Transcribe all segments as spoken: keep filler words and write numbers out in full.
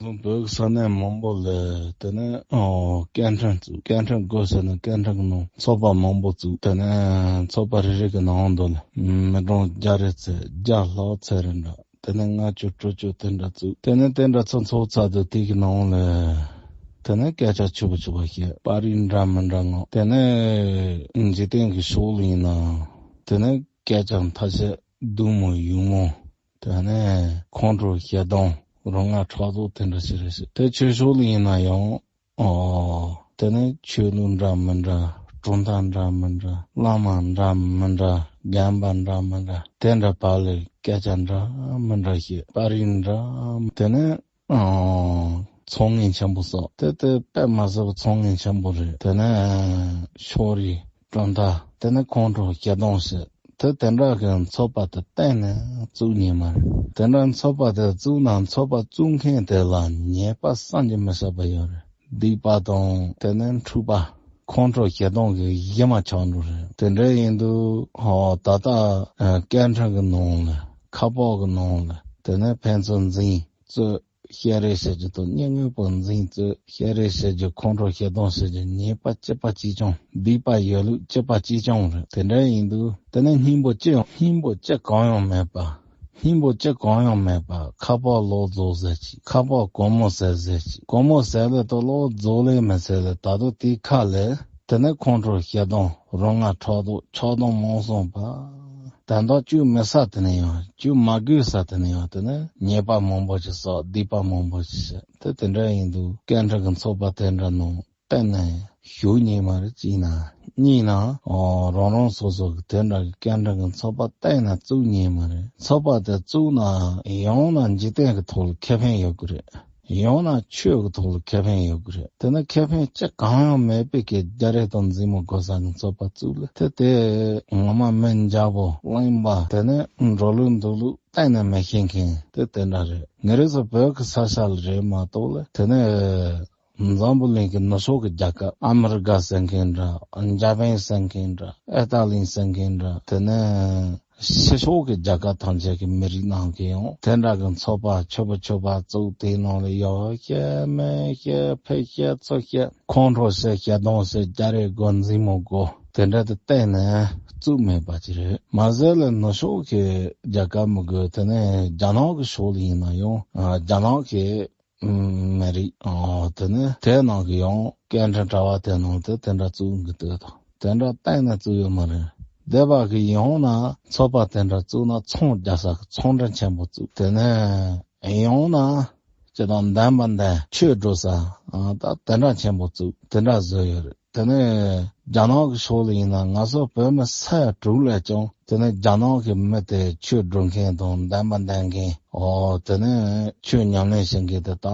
བོད་ཀྱི་ས་གནས་མང་པོ་ལ་དེ་ནས་ཨོ་སྐད་འཕྲིན་བཙུགས། སྐད་འཕྲིན་དགོས་ཟེར་ན་སྐད་འཕྲིན་གྱི་ནང་ཚོགས་པ་མང་པོ་བཙུགས། དེ་ནས་ཚོགས་པ་རེ་རེ་གི་ནང་དུ་ལ་མི་གྲངས་བརྒྱ་རེ་ཚད་བརྒྱ་ལྷག་ཚད་རེ་འདྲ། དེ་ནས་ལྔ་བཅུ་དྲུག་ཅུ་དེ་འདྲ་བཙུགས། དེ་ནས་དེ་འདྲ་ཚོ་ཚོགས་ཚར་དུས་དེ་གི་ནང་ལ་དེ་ནས་སྐད་ཆ་ཆུ་བོ་ཆུ་བོ་བཤད། པར་རིས་འདྲ་མི་འདྲ་ངོ་། དེ་ནས་འཇིག་རྟེན་གྱི་ཕྱོགས་ལ་ཡིན་ན་དེ་ནས་སྐད་ཆ་ཐ་ཤལ་སྡུག་མོ་ཡུགས་མོ། དེ་ནས་ཁོང་ཁྲོ་ཞེ་སྡང་རུ་ང་ཕྲག་དོག་དེ་འདྲ་ཞིག་རེད་ཤག་དེ་ཆོས་ཕྱོགས་ལ་ཡིན་ན་ཡང་ཨོ་དེ་ནས་ཆོས་ལུགས་འདྲ་མི་འདྲ། གྲུབ་མཐའ་འདྲ་མི་འདྲ། བླ་མ་འདྲ་མི་འདྲ། རྒན་པ་འདྲ་མི་འདྲ། དེ་འདྲ་བར་ལ་སྐད་ཆ་འདྲ་མི་འདྲ་བཤད། པར་རིས་འདྲ་དེ་ནས་ཨོ་ཚོང་ངན་ཆེན་པོ་སོགས། དེ་དེ་དཔེ་མ་སྲིད་པ་ཚོང་ངན་ཆེན་པོ་རེད། དེ་ནས་ཕྱོགས་རིས་གྲུབ་མཐའ། དེ་ནས་ཁོང་ཁྲོ་ཞེ་སྡང་ཞིག་དེ་དེ་འདྲ་གི་ཚོགས་པ་དེ་གཏན་ནས་བཙུགས་ཉན་མ་རེད། དེ་འདྲ་ཚོགས་པ་དེ་བཙུགས་ན་ཚོགས་པ་བཙུགས་མཁན་དེ་ལ་ཉེས་པ་བསམ་གྱིས་མི་ཁྱབ་པ་ཡོད་རེད། སྡིག་པ་དང་དེ་ནས་འཁྲུག་པ། ཁོང་ཁྲོ་ཞེ་སྡང་གི་གཞི་མ་ཆགས་འགྲོ་རེད། དེ་འདྲ་ཡིན་དུས་ཧོ་ད་ལྟ་ཨ་སྐད་འཕྲིན་གི་ནང་ལ་ཁ་པར་གི་ནང་ལ་དེ་ནས་ཕན་ཚུན་འཛིང་རྩོད། བཤད་རེས་བྱེད་རྒྱུ་དང་སྙན་ངག་པོ་འཛིང་རྩོད། བཤད་རེས་བྱེད་རྒྱུ། ཁོང་ཁྲོ་ཞེ་སྡང་བྱེད་རྒྱུ། ཉེས་པ་གཅིག་པ་གཅིག་རྐྱང་། སྡིག་པ་ཡོད་ལུགས་གཅིག་པ་གཅིག་རྐྱང་རེད། དེ་འདྲ་ཡིན་དུས་དེ་ནས་སྙིང་པོ་ཅི་ཡང་སྙིང་པོ་ཅི་གང་ཡང་མེད་པ། སྙིང་པོ་ཅི་གང་ཡང་མེད་པ། ཁ་པར་ལོག་རྫོགས་ཟེར་གྱི། ཁ་པར་གོང་མོ་ཟེར་ཟེར་གྱི། གོང་མོ་ཟེར་ལས་ཏོ་ལོག་རྫོགས་ལས་མི་ཟེར་ལས་ད་དུང་དེའི་ཁ་ལས་དེ་ནས་ཁོང་ཁྲོ་ཞེ་སྡང་རུ་ང་ཕྲག་དོག་ཆགས་སྡང་མང་སོང་པ། དོན་དག་བཅུ་མི་ས་དེ་ནས་ཡང་བཅུ་མ་དགོས་ས་དེ་ནས་ཡང་དེ་ནས་ཉེས་པ་མང་པོ་ཞིག་བསགས། སྡིག་པ་མང་པོ་ཞིག་བྱས། དེ་དེ་འདྲ་ཡིན་དུས་སྐད་འཕྲིན་གྱི་ཚོགས་པ་དེ་འདྲ་ནང་གཏན་ནས་ཞུགས་ཉན་མ་རེད། གཅིག་ན། གཉིས་ན། ཨོ་རང་རང་སོ་སོ་གི་དེ་འདྲ་གི་སྐད་འཕྲིན་གྱི་ཚོགས་པ་གཏན་ནས་བཙུགས་ཉན་མ་རེད། ཚོགས་པ་དེ་བཙུགས་ན་ཡང་ན་འཇིག་རྟེན་གྱི་ཐོག་ལ་ཁེ་ཕན་ཡོད་གི་རེད། ཡང་ན་ཆོས་ཀྱི་ཐོག་ལ་ཁེ་ཕན་ཡོད་གི་རེད། དེ་ནས་ཁེ་ཕན་ཅི་གང་ཡང་མེད་པའི་གི་རྒྱ་རེ་དང་འཛིང་མོ་དགོས་ས་གི་ཚོགས་པ་བཙུགས་ལ། དེ་དེ་ངོ་མ་མི་འཇའ་པོ་གླིང་པ་དེ་ནས་འགྲོ་ལུགས་འདུག་ལུགས་གཏན་ནས་མི་ཤེས་མཁན་དེ་དེ་འདྲ་རེད། ངེད་རེ་ཚོ་བོད་ཀྱི་ས་ཆ་ལ་རེད་མ་གཏོགས་ལ། དེ་ནས་འཛམ་བུ་གླིང་གི་ནུབ་ཕྱོགས་ཀྱི་རྒྱལ་ཁབ་ཨ་མི་རི་ཀ་ཟེར་མཁན་འདྲ། འཇར་པན་ཟེར་མཁན་འདྲ། ཨི་ཏཱ་ལི་ཟེར་མཁན་འདྲ། དེ་ནས་ཕྱི་ཕྱོགས་ཀྱི་རྒྱལ་ཁབ་ཐམས་ཅད་ཀྱི་མི་རིགས་རྣམས་ཀྱིས་ཡང་དེ་འདྲ་གི་ཚོགས་པ་ཆོས་པ་ཆོས་པ་བཙུགས། དེའི་ནང་ལ་ཡོ་བཤད་མེ་བཤད་ཕེ་བཤད་ཚོ་བཤད་ཁོང་ཁྲོ་བཤད་ཞེ་སྡང་བཤད་རྒྱ་རེ་དགོས་འཛིང་མོ་དགོས་དེ་འདྲ་དེ་གཏན་ནས་བཙུགས་མེད་པ་ཅིག་རེད། མ་ཟད་ལ་ནུབ་ཕྱོགས་ཀྱི་རྒྱལ་ཁབ་མི་དགོས། དེ་ནས་རྒྱ་ནག་གི་ཕྱོགས་ལ་ཡིན་ན་ཡང་རྒྱ་ནག་གི་མི་རིགས། ཨོ་དེ་ནས་དེ་ནང་གི་ཡང་སྐད་འཕྲིན་དྲ་བ་དེ་ནང་དུ་དེ་འདྲ་བཙུགས་གི་འདུག་དང་། དེ་འདྲ་གཏན་ནས་བཙུགས་ཡོད་མ་རེད། སྡེ་པ་གི་ཡང་ན་ཚོགས་པ་དེ་འདྲ་བཙུགས་ན་ཚོང་རྒྱག་ས་གི་ཚོང་འབྲེལ་ཆེན་པོ་བཙུགས། དེ་ནས་ཡང་ན་ཅི་དང་ལྡན་པ་ལྡན་ཆོས་སྒྲུབ་ས་ཨ་ད་དེ་འདྲ་ཆེན་པོ་བཙུགས། དེ་འདྲ་བཟོས་ཡོད་རེད། དེ་ནས་རྒྱ་ནག་གི་ཕྱོགས་ལ་ཡིན་ན་ང་ཚོ་བོད་མི་ས་ཡ་དྲུག་ལས་ཀྱང་དེ་ནས་རྒྱ་ནག་གི་མི་དེ་ཆོས་སྒྲུབ་མཁན་དང་ལྡན་པ་ལྡན་མཁན། ཨོ་དེ་ནས་ཆོས་ཉམས་ལེན་བྱེད་མཁན་དེ་ད་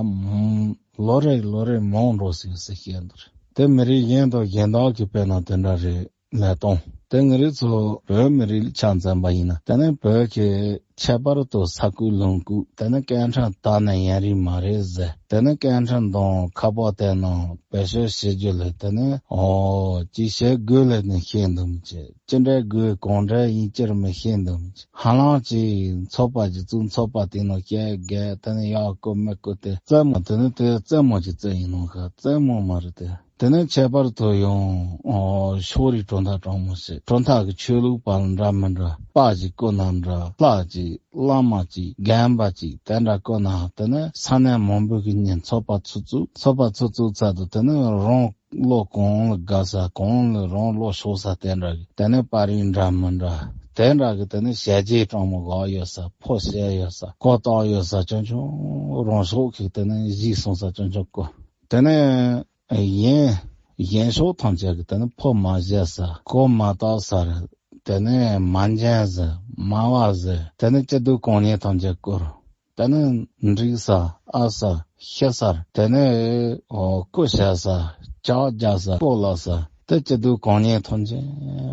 ལོ་རེ་ལོ་རེ་མང་འགྲོ་སྲིད་ཟེར་བཤད་འདུག་དེ་མི་རིགས་གཞན་དང་གཞན་དག་གི་དཔེར་ན་དེ་འདྲ་རེད། ལས་གཏོང་དེ་ངེད་རིགས་ཚོ་བོད་མི་རིགས་ཆ་མཚོན་པ་ཡིན་ན་དེ་ནས་བོད་ཀྱི་ཁྱད་པར་དུ་ས་ཁུལ་ལུང་ཁུལ་དེ་ནས་སྐད་འཕྲིན་དག་ནས་ཡན་རིགས་མ་རེད་ཟེར། དེ་ནས་སྐད་འཕྲིན་དང་ཁ་པར་དེ་ནང་བེད་སྤྱོད་བྱེད་རྒྱུ་ལས་དེ་ནས་ཨོ་ཅི་བྱེད་དགོས་ལས་ནས་ཤེས་འདུག་མི་བྱེད། ཅི་འདྲ་དགོས་གང་འདྲ་ཡིན་སྤྱིར་མི་ཤེས་འདུག་མི་བྱེད། ཧ་ལམ་ཅིག་ཚོགས་པ་ཅིག་བཙུགས། ཚོགས་པ་དེ་ནང་བཤད་རྒྱུ་དེ་ནས་ཡག་གོ་མི་གོ་དེ་རྩེད་མོ་དེ་ནས་དེ་རྩེད་མོ་ཅིག་རྩེ་ཡིན་ནོ་ཁ་རྩེད་མོ་མ་རེད་དེ། དེ་ནས་ཁྱད་པར་དུ་ཡང་ཨོ་ཕྱོགས་རིས་གྲུབ་མཐའ་དྲང་མོ་བྱེད། གྲུབ་མཐའ་གི་ཆོས་ལུགས་བར་འདྲ་མི་འདྲ་པ་ཅིག་བསྐོ་ན་འདྲ། ལྷ་ཅིག་བླ་མ་ཅིག་རྒན་པ་ཅིག་དེ་འདྲ་བསྐོ་ན་དེ་ནས་ས་གནས་མང་པོ་གི་མི་ཚོགས་པ་ཚུགས་བཙུགས། ཚོགས་པ་ཚུགས་བཙུགས་ཚར་དུས་དེ་ནས་རང་བློ་གང་ལ་དགའ་ས་གང་ལ་རང་བློ་ཕྱོགས་ས་དེ་འདྲ་གི་དེ་ནས་པར་རིས་འདྲ་མི་འདྲ་དེ་འདྲ་གི་དེ་ནས་ཞལ་རྗེས་དྲང་མོ་གོ་ཡོད་ས་ཕོ་བཤད་ཡོད་ས་གོ་རྟོགས་ཡོད་ས་ཆུང་ཆུང་རང་ཕྱོགས་ཀྱི་དེ་ནས་གཞིས་སོང་ས་ཆུང་ཆུང་བསྐོ། དེ་ནས་གཞན་གཞན་ཕྱོགས་ཐམས་ཅད་ཀྱི་དེ་ནས་ཕོ་མ་བཤད་ས་གོ་མ་བཏགས་ས་རེད། དེ་ནས་མ་འཇོན་ཟེར་མ་བ་ཟེར་དེ་ནས་སྐྱིད་སྡུག་གང་ཉེ་ཐམས་ཅད་བསྐོར། དེ་ནས་འགྲིག་ས་ཨ་ས་ཤི་ས་དེ་ནས་ཨོ་སྐུ་བྱ་ས་ཇག་རྒྱག་ས་སྤོ་ལགས་ས་དེ་སྐྱིད་སྡུག་གང་ཉེ་ཐམས་ཅད་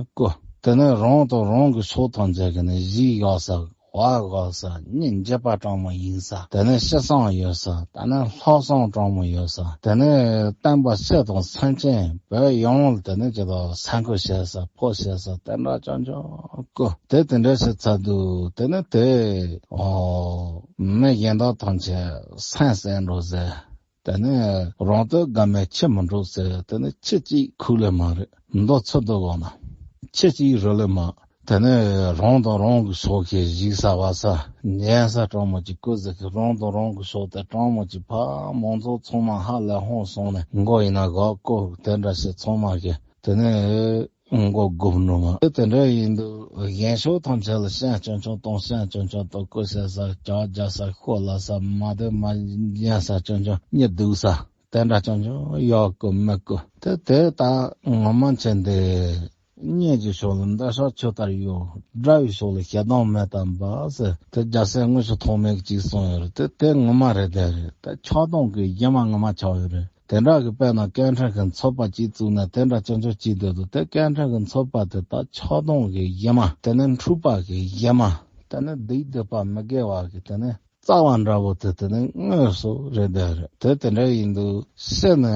བསྐོར། དེ་ནས་རང་དང་རང་གི་ཕྱོགས་ཐམས་ཅད་ཀྱི་ནས་གཞིས་ཡག་ས། བ་གོ་ས། སྙིང་རྗེ་པ་གྲོང་མོ་ཡིན་ས། དེ་ནས་ཤི་གསོན་ཡོད་ས། དེ་ནས་ལྷོ་གསོན་གྲོང་མོ་ཡོད་ས། དེ་ནས་བསྟན་པ་སྤྱི་དང་སེམས་ཅན་བོད་ཡོངས་ལ་དེ་ནས་ཅི་ལྟར་སེམས་ཁུར་བྱེད་ས། ཕོག་བྱེད་ས། དེ་འདྲ་ཅང་ཅང་གོ། དེ་དེ་འདྲ་ཞིག་ཚར་དུས་དེ་ནས་དེ་ཨོ་མི་གཞན་དག་ཐམས་ཅད་སེམས་གསལ་འགྲོ་ཟེར། དེ་ནས་རང་དོན་དགའ་མེད་ཁྱི་མི་འགྲོ་ཟེར། དེ་ནས་ཁྱི་གཅིག་ཁུག་ལེ་མ་རེད། མདོ་ཚུལ་དུ་བཀོད་ན་ཁྱི་གཅིག་རུལ་ལེ་མ། དེ་ནས་རང་དང་རང་གི་ཕྱོགས་ཀྱི་གཞིག་ས་བ་ས་ཉན་ས་གྲོང་མོ་གཅིག་ཀུ་ཟིག་གི། རང་དང་རང་གི་ཕྱོགས་དེ་གྲོང་མོ་གཅིག་ཕ་མང་ཚོགས་ཚང་མ་ཧ་ལས་ཧོན་སོང་ནས་མགོ་ཡིན་ན་གོ་ཀོ་དེ་འདྲ་ཞིག་ཚང་མ་གི། དེ་ནས་མགོ་སྒུར་འགྲོ་མ། དེ་དེ་འདྲ་ཡིན་དུས་གཞན་ཕྱོགས་ཐམས་ཅད་ལ་སེམས་ཆུང་ཆུང་གཏོང་། སེམས་ཆུང་ཆུང་གཏོང་། ཀུ་བྱེད་ས། ཇག་རྒྱག་ས། ཤོ་ལ་ས། མ་བདེ་མ་ཉན་ས་ཆུང་ཆུང་གཉིད་སྡུག་ས། དེ་འདྲ་ཆུང་ཆུང་ཡོད་གི་མེད་གི། དེ་དེ་ད་ངོ་མ་མཁྱེན་ཏེ། གཉེན་གྱི་ཕྱོགས་ལ་འདོད་ཆགས་ཆུ་ལྟར་གཡོ། དགྲ་བོའི་ཕྱོགས་ལ་ཞེ་སྡང་མེ་ལྟར་འབར་ཟེར། དེ་རྒྱལ་སྲས་དངོས་སུ་ཐོགས་མེད་ཀྱིས་གསུངས་ཡོད་རེད། དེ་དེ་ངོ་མ་རེད། དེ་རེད། ད་ཆགས་སྡང་གི་གཞི་མ་ངོ་མ་ཆགས་ཡོད་རེད། དེ་འདྲ་གི་དཔེར་ན་སྐད་འཕྲིན་གྱི་ཚོགས་པ་གཅིག་བཙུགས་ན་དེ་འདྲ་ཆུང་ཆུང་གཅིག་འདུག་འདུག་དེ་སྐད་འཕྲིན་གྱི་ཚོགས་པ་དེ་ད་ཆགས་སྡང་གི་གཞི་མ། དེ་ནི་འཁྲུག་པ་གི་གཞི་མ། དེ་ནི་སྡིག་སྡིག་པ་མི་དགེ་བ་གི་དེ་ནི་རྩ་བ་འདྲ་བོ་དེ་དེ་ནི་དངོས་སུ་རེད། དེ་རེད། དེ་དེ་འདྲ་ཡིན་དུས་སེ་ནི།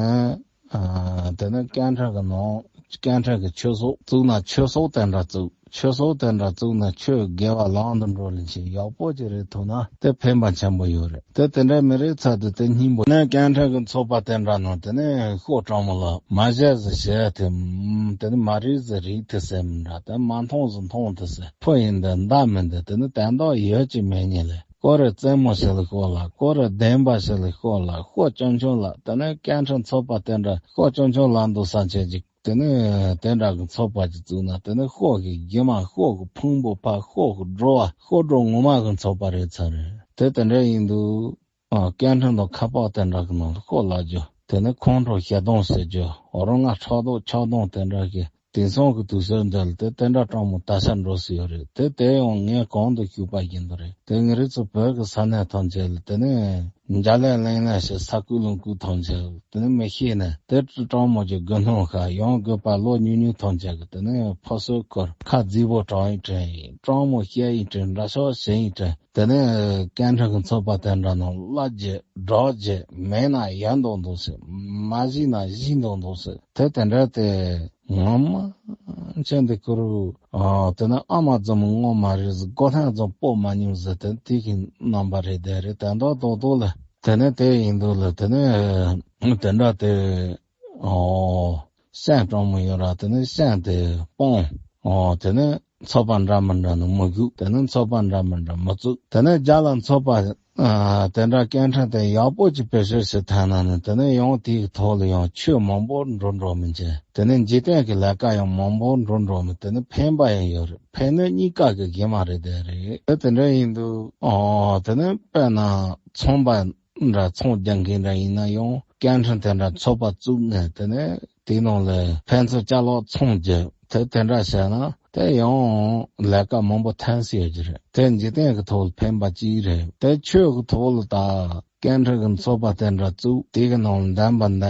ཨ། དེ་ནས་སྐད་འཕྲིན་གྱི་ནང་སྐད་འཕྲིན་གྱི་ཆོས་ཚོགས་བཙུགས་ན་ཆོས་ཚོགས་དེ་འདྲ་བཙུགས། ཆོས་ཚོགས་དེ་འདྲ་བཙུགས་ན་ཆོས་དགེ་བ་ལམ་དུ་འགྲོ་ལེན་བྱེད་ཡག་པོ་ཅིག་རེད་ཐུག་ན་དེ་ཕན་པ་ཆེན་པོ་ཡོད་རེད། དེ་དེ་འདྲ་མི་རེད་ཚར་དུས་དེ་སྙིང་པོ་ནས་སྐད་འཕྲིན་གྱི་ཚོགས་པ་དེ་འདྲ་ནང་དེ་ནས་ཤོག་གྲང་མོ་ལ་མ་བཞེས་ཟེར་བྱས་དེ། དེ་ནས་མ་རིག་ཟེར་རིག་དེ་ཟེར་མི་འདྲ། དེ་མ་མཐོང་ཟེར་མཐོང་དེ་ཟེར། ཕོ་ཡིན་དེ་མདའ་མིན་དེ། དེ་ནི་དན་རྟགས་ཡོད་ཅིག་མེད་ཉིད་ལས། ཀོ་རེ་རྩེད་མོ་ཞིག་ལ་ཤོག་ལ། ཀོ་རེ་བདེན་པ་ཞིག་ལ་ཤོག་ལ། ཤོག་ཆུང་ཆུང་ལ། དེ་ནས་སྐད་འཕྲིན་ཚོགས་པ་དེ་འདྲ་ཤོག་ཆུང་ཆུང་ལ་འདུག་ས་ཆེ་ཅིག་དེ་ནས་དེ་འདྲ་གི་ཚོགས་པ་ཅིག་བཙུགས་ན་དེ་ནས་ཤོག་གི་རྒྱུ་མ། ཤོག་གི་ཕུང་པོ་ཕ། ཤོག་གི་འགྲོ་བ། ཤོག་སྒྲོ་ངོ་མ་གི་ཚོགས་པ་རེད་ཚར་རེད། དེ་དེ་འདྲ་ཡིན་དུས། ཨ། སྐད་འཕྲིན་དང་ཁ་པར་དེ་འདྲ་གི་ནང་ལ་ཤོག་ལབ་རྒྱུ། དེ་ནས་ཁོང་ཁྲོ་ཞེ་སྡང་ཟེར་རྒྱུ། འོ་རང་ང་ཕྲག་དོག་ཆགས་སྡང་དེ་འདྲ་གི། དེང་སང་གི་དུས་ཚོད་འདི་ལ་དེ་དེ་འདྲ་གྲང་མོ་ད་ཆ་འགྲོ་སྲིད་ཡོད་རེད། དེ་དེ་ཡང་ངས་གོང་དུ་ཞུས་པ་བཞིན་དུ་རེད། དེ་ངེད་རང་ཚོ་བོད་ཀྱི་ས་གནས་ཐམས་ཅད་ལ་དེ་ནས་འཇའ་ལས་གླིང་ལས་ཞེས་ས་ཁུལ་ལུང་ཁུལ་ཐམས་ཅད་ལ་དེ་ནས་མི་ཤེས་ནས་དེ་གྲང་མོ་གྱི་དགུན་སྣུམ་ཤ། ཡང་དགོས་པ་ལོ་ཉུང་ཉུང་ཐམས་ཅད་ཀྱི་དེ་ནས་ཕོ་སོལ་ཁུར། ཁ་རྫིག་པོ་གྲང་ཡིན་དྲན་ཡིན། གྲང་མོ་བཤད་ཡིན་དྲན། འདྲ་ཤོག་བྱེད་ཡིན་དྲན། དེ་ནས་སྐད་འཕྲིན་གྱི་ཚོགས་པ་དེ་འདྲ་ནང་བླ་རྒྱུ་སྒྲོག་རྒྱུ། མེད་ན་ཡར་འདུག་འདུག་ཟེར། མ་གཞི་ན་གཞི་འདུག་འདུག་ཟེར། དེ་དེ་འདྲ་དེ་ངོ་མ་མཁྱེན་ཏེ་ཁུ་རུ། ཨ། དེ་ནས་ཨ་མ་ཙམ་ངོ་མ་རེད་ཟེར། སྒོ་ཐང་ཙམ་སྤོ་མ་མྱོང་ཟེར། དེ་དེ་གི་རྣམ་པ་རེད། དེ་རེད། དེ་འདྲ་རྡོག་རྡོག་ལ་དེ་ནས་དེ་ཡིན་འདུག་ལ། དེ་ནས་དེ་འདྲ་དེ། ཨོ། སེམས་གྲང་མོ་ཡོད་ར། དེ་ནས་སེམས་དེ་སྤོང་། ཨོ། དེ་ནས་ཚོགས་པ་འདྲ་མི་འདྲ་ནང་མི་འཇུག་དེ་ནས་ཚོགས་པ་འདྲ་མི་འདྲ་མི་བཙུགས། དེ་ནས་རྒྱ་ལ་ཚོགས་པ། ཨ། དེ་འདྲ་སྐད་འཕྲིན་དེ་ཡག་པོ་ཅིག་བེད་སྤྱོད་བྱེད་ཐུབ་ན་ནི་དེ་ནས་ཡང་དེའི་ཐོག་ལ་ཡང་ཆོས་མང་པོ་འགྲོ་འགྲོ་མི་བྱེད། དེ་ནས་འཇིག་རྟེན་གྱི་ལས་ཀ་ཡང་མང་པོ་འགྲོ་འགྲོ་མི། དེ་ནས་ཕན་པ་ཡང་ཡོད་རེད། ཕན་གནོད་གཉིས་ཀ་གི་གེ་མ་རེད། དེ་རེད། དེ་དེ་འདྲ་ཡིན་དུས། ཨོ། དེ་ནས་དཔེར་ན་ཚོང་པ་འདྲ་ཚོང་རྒྱག་མཁན་འདྲ་ཡིན་ན་ཡང་སྐད་འཕྲིན་དེ་འདྲ་ཚོགས་པ་བཙུགས་ནས་དེ་ནས་དེའི་ནང་ལ་ཕན་ཚུན་ཅ་ལག་ཚོང་རྒྱག་དེ་དེ་འདྲ་བྱས་ན་དེ་ཡང་ལས་ཀ་མང་པོ་ཐོན་སྲིད་ཡོད་ཀྱི་རེད། དེ་འཇིག་རྟེན་གྱི་ཐོག་ལ་ཕན་པ་གཅིག་རེད། དེ་ཆོས་ཀྱི་ཐོག་ལ་ད་སྐད་འཕྲིན་གྱི་ཚོགས་པ་དེ་འདྲ་བཙུགས། དེ་གི་ནང་ལ་འདོན་པ་འདོན།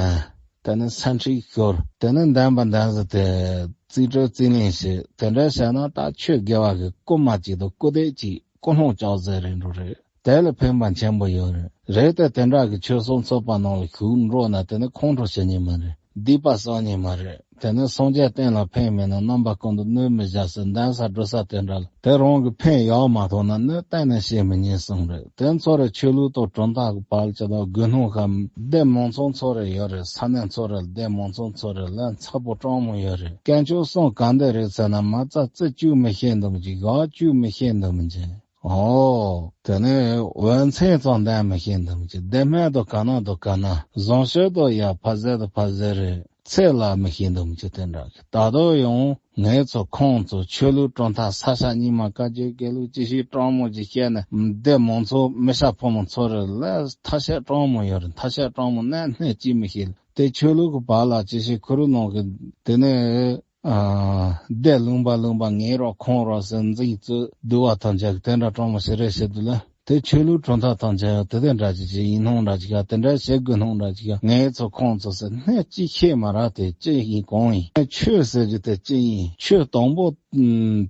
དེ་ནས་སེམས་ཁྲལ་ཤོར། དེ་ནས་འདོན་པ་འདོན་ཟེར་དེ་རྩིས་སྤྲོད་རྩིས་ལེན་བྱེད། དེ་འདྲ་བྱས་ན་ད་ཆོས་དགེ་བ་གི་རྐུ་མ་གཅིག་དང་རྐུ་འདེད་གཅིག་རྐུ་སློང་ལྕགས་ཟེར་རེད་འགྲོ་རེད། དེ་ལ་ཕན་པ་ཆེན་པོ་ཡོད་རེད། རེད་དེ་དེ་འདྲ་གི་ཆོས་སྲུང་ཚོགས་པ་ནང་ལ་ཞུགས་འགྲོ་ན་དེ་ནི་ཁོང་ཁྲོ་བྱེད་ཉེན་མ་རེད། སྡིག་པ་བསགས་ཉེན་མ་རེད། དེ་ནི་སངས་རྒྱས་བསྟན་ལ་ཕན་མེད་ན་རྣམ་པ་ཀུན་ཏུ་གནོད་མི་བྱ་ཟེར། འདོན་ས་སྒྲུབ་ས་དེ་འདྲ་ལ་དེ་རང་གི་ཕན་ཡག་མ་ཐོགས་ན་གནོད་གཏན་ནས་བྱེད་མི་ཉན་གསུངས་རེད། དེ་ཚོ་རེད། ཆོས་ལུགས་དང་གྲུབ་མཐའ་གི་བར་ལ་ཅི་ལྟར་དགོས་སྣང་གམ་སྡེ་མང་ཚང་ཚོ་རེད་ཡོད་རེད། ས་གནས་ཚོ་རེད། སྡེ་མང་ཚང་ཚོ་རེད། ལས་ཚ་པོ་སྤྲང་མོ་ཡོད་རེད། དཀོན་མཆོག་གསུམ་གང་འདོད་རེད་ཟེར་ན་མ་རྩ་རྩི་བཅུག་མི་ཤེས་འདུག་མི་ཅིག་ཡག་བཅུག་མི་ཤེས་འདུག་མི་ཅིག་ཨོ། དེ་ནས་འོད་མཚན་ཙམ་ལྡན་མི་ཤེས་འདུག་མི་ཅིག་བདེ་སྨོན་དང་ག་ན་དང་ག་ན། བཟང་སྤྱོད་དང་ཡ་ཕ་ཟེར་དང་ཕ་ཟེར་རེད། ཚེ་ལ་མི་ཤེས་འདུག་མི་ཅིག་དེ་འདྲ་གི། ད་དུང་ཡང་ངེད་ཚོ་ཁོང་ཚོ་ཆོས་ལུགས་གྲུབ་མཐའ་ས་ཆ་རྙིང་མ་བཀའ་བརྒྱུད་དགེ་ལུགས་ཅི་ཞིག་སྤྲང་མོ་ཅིག་བཤད་ནས་སྡེ་མང་ཚོ་མི་ཤ་ཕོ་མོ་ཚོ་རེ་ལ་ཐ་ཤལ་སྤྲང་མོ་ཡོད་རེད། ཐ་ཤལ་སྤྲང་མོ་ནས་སྣེ་གཅིག་མི་ཤེས། དེ་ཆོས་ལུགས་ཀྱི་བར་ལ་ཅི་ཞིག་ཁུ་རུ་ནང་གི་དེ་ནས། ཨ། སྡེ་ལུང་པ་ལུང་པ་ངའི་རོགས་ཁོང་རོགས་ཟེར་འཛིང་རྩོད་བསྡུར་བ་ཐམས་ཅད་དེ་འདྲ་སྤྲང་མོ་ཞིག་རེད་བཤད་དུས་ལ། དེ་ཆོས་ལུགས་གྲུབ་མཐའ་ཐམས་ཅད་དེ་དེ་འདྲ་ཅིག་ཅིག་ཡིན་སྣང་འདྲ་ཅིག་ག་དེ་འདྲ་བྱེད་དགོས་སྣང་འདྲ་ཅིག་ག་ངའི་ཚོ་ཁོང་ཚོ་ཟེར་སྣེ་གཅིག་ཤེས་མ་རག་དེ་ཅི་ཡིན་གང་ཡིན། ཆོས་ཟེར་རྒྱུ་དེ་ཅི་ཡིན། ཆོས་དང་པོ་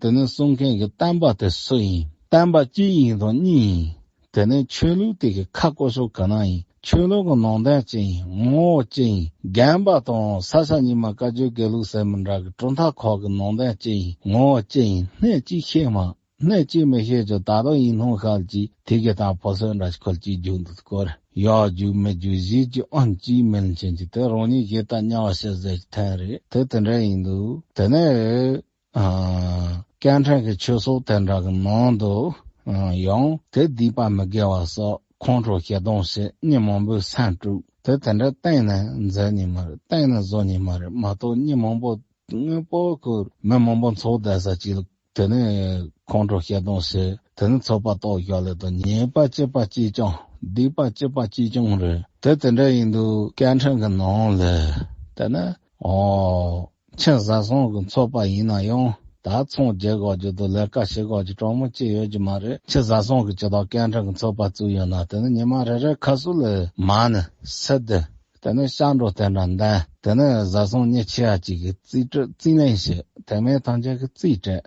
དེ་ནི་གསུང་མཁན་གྱི་བསྟན་པ་དེ་སུ་ཡིན། བསྟན་པ་གཅིག་ཡིན་དང་གཉིས་ཡིན། དེ་ནས་ཆོས་ལུགས་དེ་གི་ཁ་བསྐོ་ཕྱོགས་ག་ན་ཡིན། ཆོས་ལུགས་ཀྱི་ནང་དོན་གཅིག་ཡིན། ངོ་བོ་གཅིག་ཡིན། རྒན་པ་དང་ས་ཆ་གཉིས་མ་བཀའ་བརྒྱུད་དགེ་ལུགས་ཟེར་མི་འདྲ་གི་གྲུབ་མཐའ་ཁག་གི་ནང་དོན་གཅིག་ཡིན། ངོ་བོ་གཅིག་ཡིན། སྣེ་གཅིག་ཤེས་མ། སྣེ་གཅིག་མི་ཤེས་ཀྱང་ད་དུང་ཡིན་སྣང་ཤར་གྱིས་དེ་གི་དང་ཕོ་སོན་འདྲ་ཞིག་ཁོལ་གྱིས་རྒྱུག་འདུག་སྐོར། ཡག་རྒྱུག་མི་རྒྱུག་གཞིས་ཀྱི་ཨང་གཅིག་མིན་ཕྱིན་གྱི་དེ་རང་ཉིད་ཞེ་དྲག་དམྱལ་བ་ཤི་ཟེར་གྱི་ཐན་རེད། དེ་དེ་འདྲ་ཡིན་འདུག་དེ་ནས། ཨ། སྐད་འཕྲིན་གྱི་ཆོས་ཚོགས་དེ་འདྲ་གི་ནང་དུ། ཨ། ཡང་དེ་སྡིག་པ་མི་དགེ་བ་སོགས་ཁོང་ཁྲོ་ཞེ་སྡང་བྱེད། མི་མང་པོའི་སེམས་དཀྲུགས། དེ་དེ་འདྲ་གཏན་ནས་འཛིན་ནི་མ་རེད། གཏན་ནས་བཟོ་ནི་མ་རེད། མ་གཏོགས་མི་མང་པོ་དངོས་པོ་ཁོ་མི་མང་པོ་ཚོགས་བསྡད་ས་ཅིག་ལ་དེ་ནས་ཁོང་ཁྲོ་ཞེ་སྡང་བྱེད། དེ་ནས་ཚོགས་པ་གཏོར་བཞག་ལེ་དང་། ཉེས་པ་བྱེད་པ་གཅིག་རྐྱང་། སྡིག་པ་བྱེད་པ་གཅིག་རྐྱང་རེད། དེ་དེ་འདྲ་ཡིན་དུས་སྐད་འཕྲིན་གྱི་ནང་ལ་དེ་ནས། ཨོ། ཁྱི་བཟའ་ཚང་གི་ཚོགས་པ་ཡིན་ན་ཡང་ད་ཚོང་རྒྱག་དགོས་རྒྱུ་དང་ལས་ཀ་བྱེད་དགོས་རྒྱུ་གྲོགས་མོ་ཅི་ཡོད་ཀྱི་མ་རེད། ཁྱི་བཟའ་ཚང་གི་ཇི་ལྟར་སྐད་འཕྲིན་གྱི་ཚོགས་པ་བཙུགས་ཡོད་ན་དེ་ནི་ཉི་མ་རེ་རེ་ཁ་སུ་ལ་མ་ནི་སི་དི་དེ་ནི་ཤ་འགྲོ་དེ་འདྲ་འདན་དེ་ནི་བཟའ་ཚང་མི་ཆེ་ཡ་གཅིག་གི་རྩིས་སྤྲོད་རྩིས་ལེན་བྱེད། དེ་མིན་ཐམས་ཅད་ཀྱི་རྩིས་སྤྲད།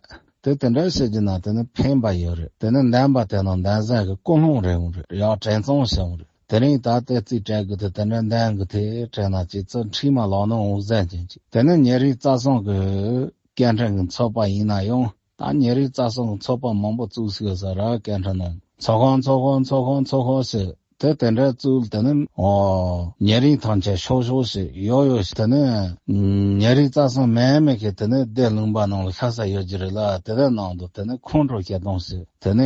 དེ་དེ་འདྲ་བྱེད་རྒྱུ་ན་དེ་ནི་ཕན་པ་ཡོད་རེད། དེ་ནི་འདན་པ་དེ་ནང་འདན་ཟན་གྱི་ཀུན་སློང་རེད་འོང་རེད། ཡག་དྲན་ཚང་བྱུང་རེད། དེ་རིང་ད་ལྟའི་རྩིས་སྤྲད་གི་དེ་དེ་འདྲ་འདན་གི་དེ་དྲན་ན་ཅི་ཚོད་འཁྲིས་མ་ལོག་ནོ་འོང་ཟན་ཅན་ཅིག་དེ་ནི་ཉེ་རིང་རྩ་སྲུང་གི་སྐད་འཕྲིན་གི་ཚོགས་པ་ཡིན་ན་ཡང་ད་ཉེ་རིང་རྩ་སྲུང་གི་ཚོགས་པ་མང་པོ་བཙུགས་ཟིག་ས་ར་སྐད་འཕྲིན་ནང་ཚོགས་ཁང་ཚོགས་ཁང་ཚོགས་ཁང་ཚོགས་ཁང་ཟེར། དེ་དེ་འདྲ་བཙུགས་དེ་ནི་ཨོ་ཉེ་རིང་ཐམས་ཅད་ཤོག་ཤོག་ཟེར་ཡོ་ཡོ་ཟེར། དེ་ནི་ཉེ་རིང་རྩ་སྲུང་མེད་མེད་ཀྱི་དེ་ནི་སྡེ་ལུང་པ་ནང་ལ་ཤ་ས་ཡོད་ཀྱི་རེད་ལ། དེ་དེ་ནང་དུ་དེ་ནི་ཁོང་ཁྲོ་ཞེ་སྡང་ཟེར། དེ་ནས་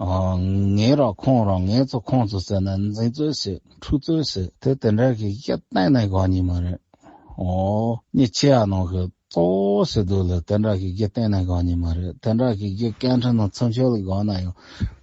ཨ། ངའི་ར་ཁོང་ར་ངའི་ཚོ་ཁོང་ཚོ་ཟེར་ན་འཛིང་རྩོད་བྱེད། འཁྲུག་རྩོད་བྱེད། དེ་དེ་འདྲ་གི་གཞི་གཏན་ནས་དགོས་ནི་མ་རེད། ཨོ། མི་ཆེ་ཡ་ནང་གི་གཙོ་བོ་ཟེར་དུས་ལ་དེ་འདྲ་གི་གཞི་གཏན་ནས་དགོས་ནི་མ་རེད། དེ་འདྲ་གི་གཞི་སྐད་འཕྲིན་ནང་ཚུན་ཆད་ལ་དགོས་ན་ཡང་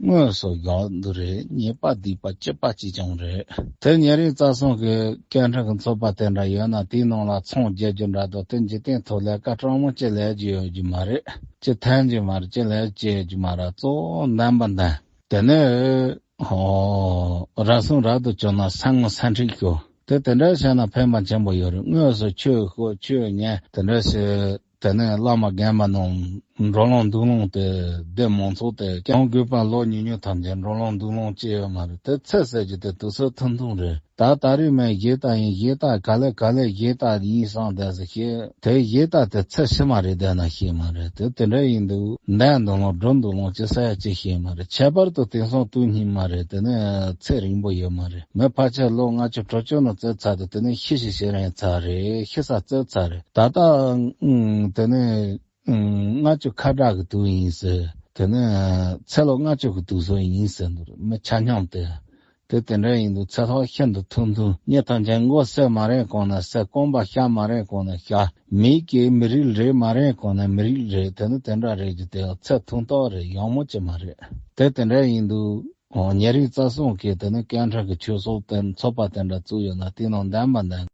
དངོས་སུ་དགོས་འདུག་རེད། ཉེས་པ་སྡིག་པ་སྤྱི་པ་གཅིག་ཀྱང་རེད། དེ་ཉེ་རིང་རྩ་སྲུང་གི་སྐད་འཕྲིན་གི་ཚོགས་པ་དེ་འདྲ་ཡོད་ན་དེའི་ནང་ལ་ཚོང་རྒྱག་རྒྱུ་འདྲ་འདུག་དེ་འཇིག་རྟེན་ཐོག་ལས་ཀ་གྲངས་མང་ཅི་ལས་རྒྱུ་ཡོད་རྒྱུ་མ་རེད། ཅི་ཐན་གྱི་མ་རེད། ཅི་ལས་བྱེད་རྒྱུ་མ་རེད། གཙོ་བོ་འདན་པ་འདན། དེ་ནས་ཧོ། ར་སུང་ར་དུ་བྱུང་ན་ས་ངོ་ས་འཁྲིག་ཤོ། དེ་དེ་འདྲ་བྱས་ན་ཕན་པ་ཆེན་པོ་ཡོད་རེད། དངོས་སུ་ཆོས་ཤོ་ཆོས་ཉན་དེ་འདྲ་བྱས། དེ་ནས་བླ་མ་རྒན་པ་རྣམས་འགྲོ་ལོང་འདུག་ལོང་དེ་སྡེ་མང་ཚོགས་དེ་སྐྱོང་དགོས་པ་ལོ་ཉུང་ཉུང་ཐམས་ཅད་འགྲོ་ལོང་འདུག་ལོང་ཅི་ཡོད་མ་རེད། དེ་ཚེ་ཟེར་རྒྱུ་དེ་དུས་ཚོད་ཐུང་ཐུང་རེད། ད་ད་རེས་མའི་གཞས་ད་ཡིན། གཞས་ད་ག་ལེ་ག་ལེ་གཞས་ད་ཡིན་སོང་བསྡད་ཟེར་ཤེས། དེ་གཞས་ད་དེ་ཚེ་ཕྱི་མ་རེད་བསྡད་ན་ཤེས་མ་རེད། དེ་དེ་འདྲ་ཡིན་འདུག་འདན་འདུག་ལོང་འགྲོ་འདུག་ལོང་ཅི་ས་ཡ་ཅི་ཤེས་མ་རེད། ཁྱད་པར་དུ་དེང་སང་དུས་སྙིགས་མ་རེད། དེ་ནི་ཚེ་རིང་པོ་ཡོད་མ་རེད། མི་ཕལ་ཆེར་ལོ་ལྔ་བཅུ་དྲུག་ཅུ་ནང་བཙལ་ཚར་དུས་དེ་ནི་ཤི་ཤི་ཤི་རན་ཚར་རེད། ཤི་ས་བཙལ་ཚར་རེད། ད་ལྟ་ཨང་དེ་ནི་ཨང་ལྔ་བཅུ་ཁ་གྲག་གི་དུས་ཡིན་ཟེར། དེ་ནི་ཚེ་ལོ་ལྔ་བཅུ་གི་དུས་ཚོད་ཡིན་ཟེར་འདུག་མི་ཆ་སྙོམས་དེ། དེ་དེ་འདྲ་ཡིན་དུས་ཚེ་ཐོག་ཤིན་ཏུ་ཐུང་ཐུང་། མི་ཐམས་ཅད་མགོ་སེར་མ་རེད་གོང་ན་སེར། རྐང་པ་ཤ་མ་རེད་གོང་ན་ཤ། མི་གི་མི་རིགས་རེད་མ་རེད་གོང་ན་མི་རིགས་རེད། དེ་ནི་དེ་འདྲ་རེད་ཀྱི་དེ་ཚེ་ཐུང་ཐོག་རེད། ཡག་མོ་ཅི་མ་རེད། དེ་དེ་འདྲ་ཡིན་དུས་ཉེ་རིང་རྩ་སྲུང་གིས་དེ་ནི་སྐད་འཕྲིན་གྱི་ཆོས་ཚོགས་དེ་ཚོགས་པ་དེ་འདྲ་བཙུགས་ཡོད་ན་དེ་ནང་འདན་པ་འདན།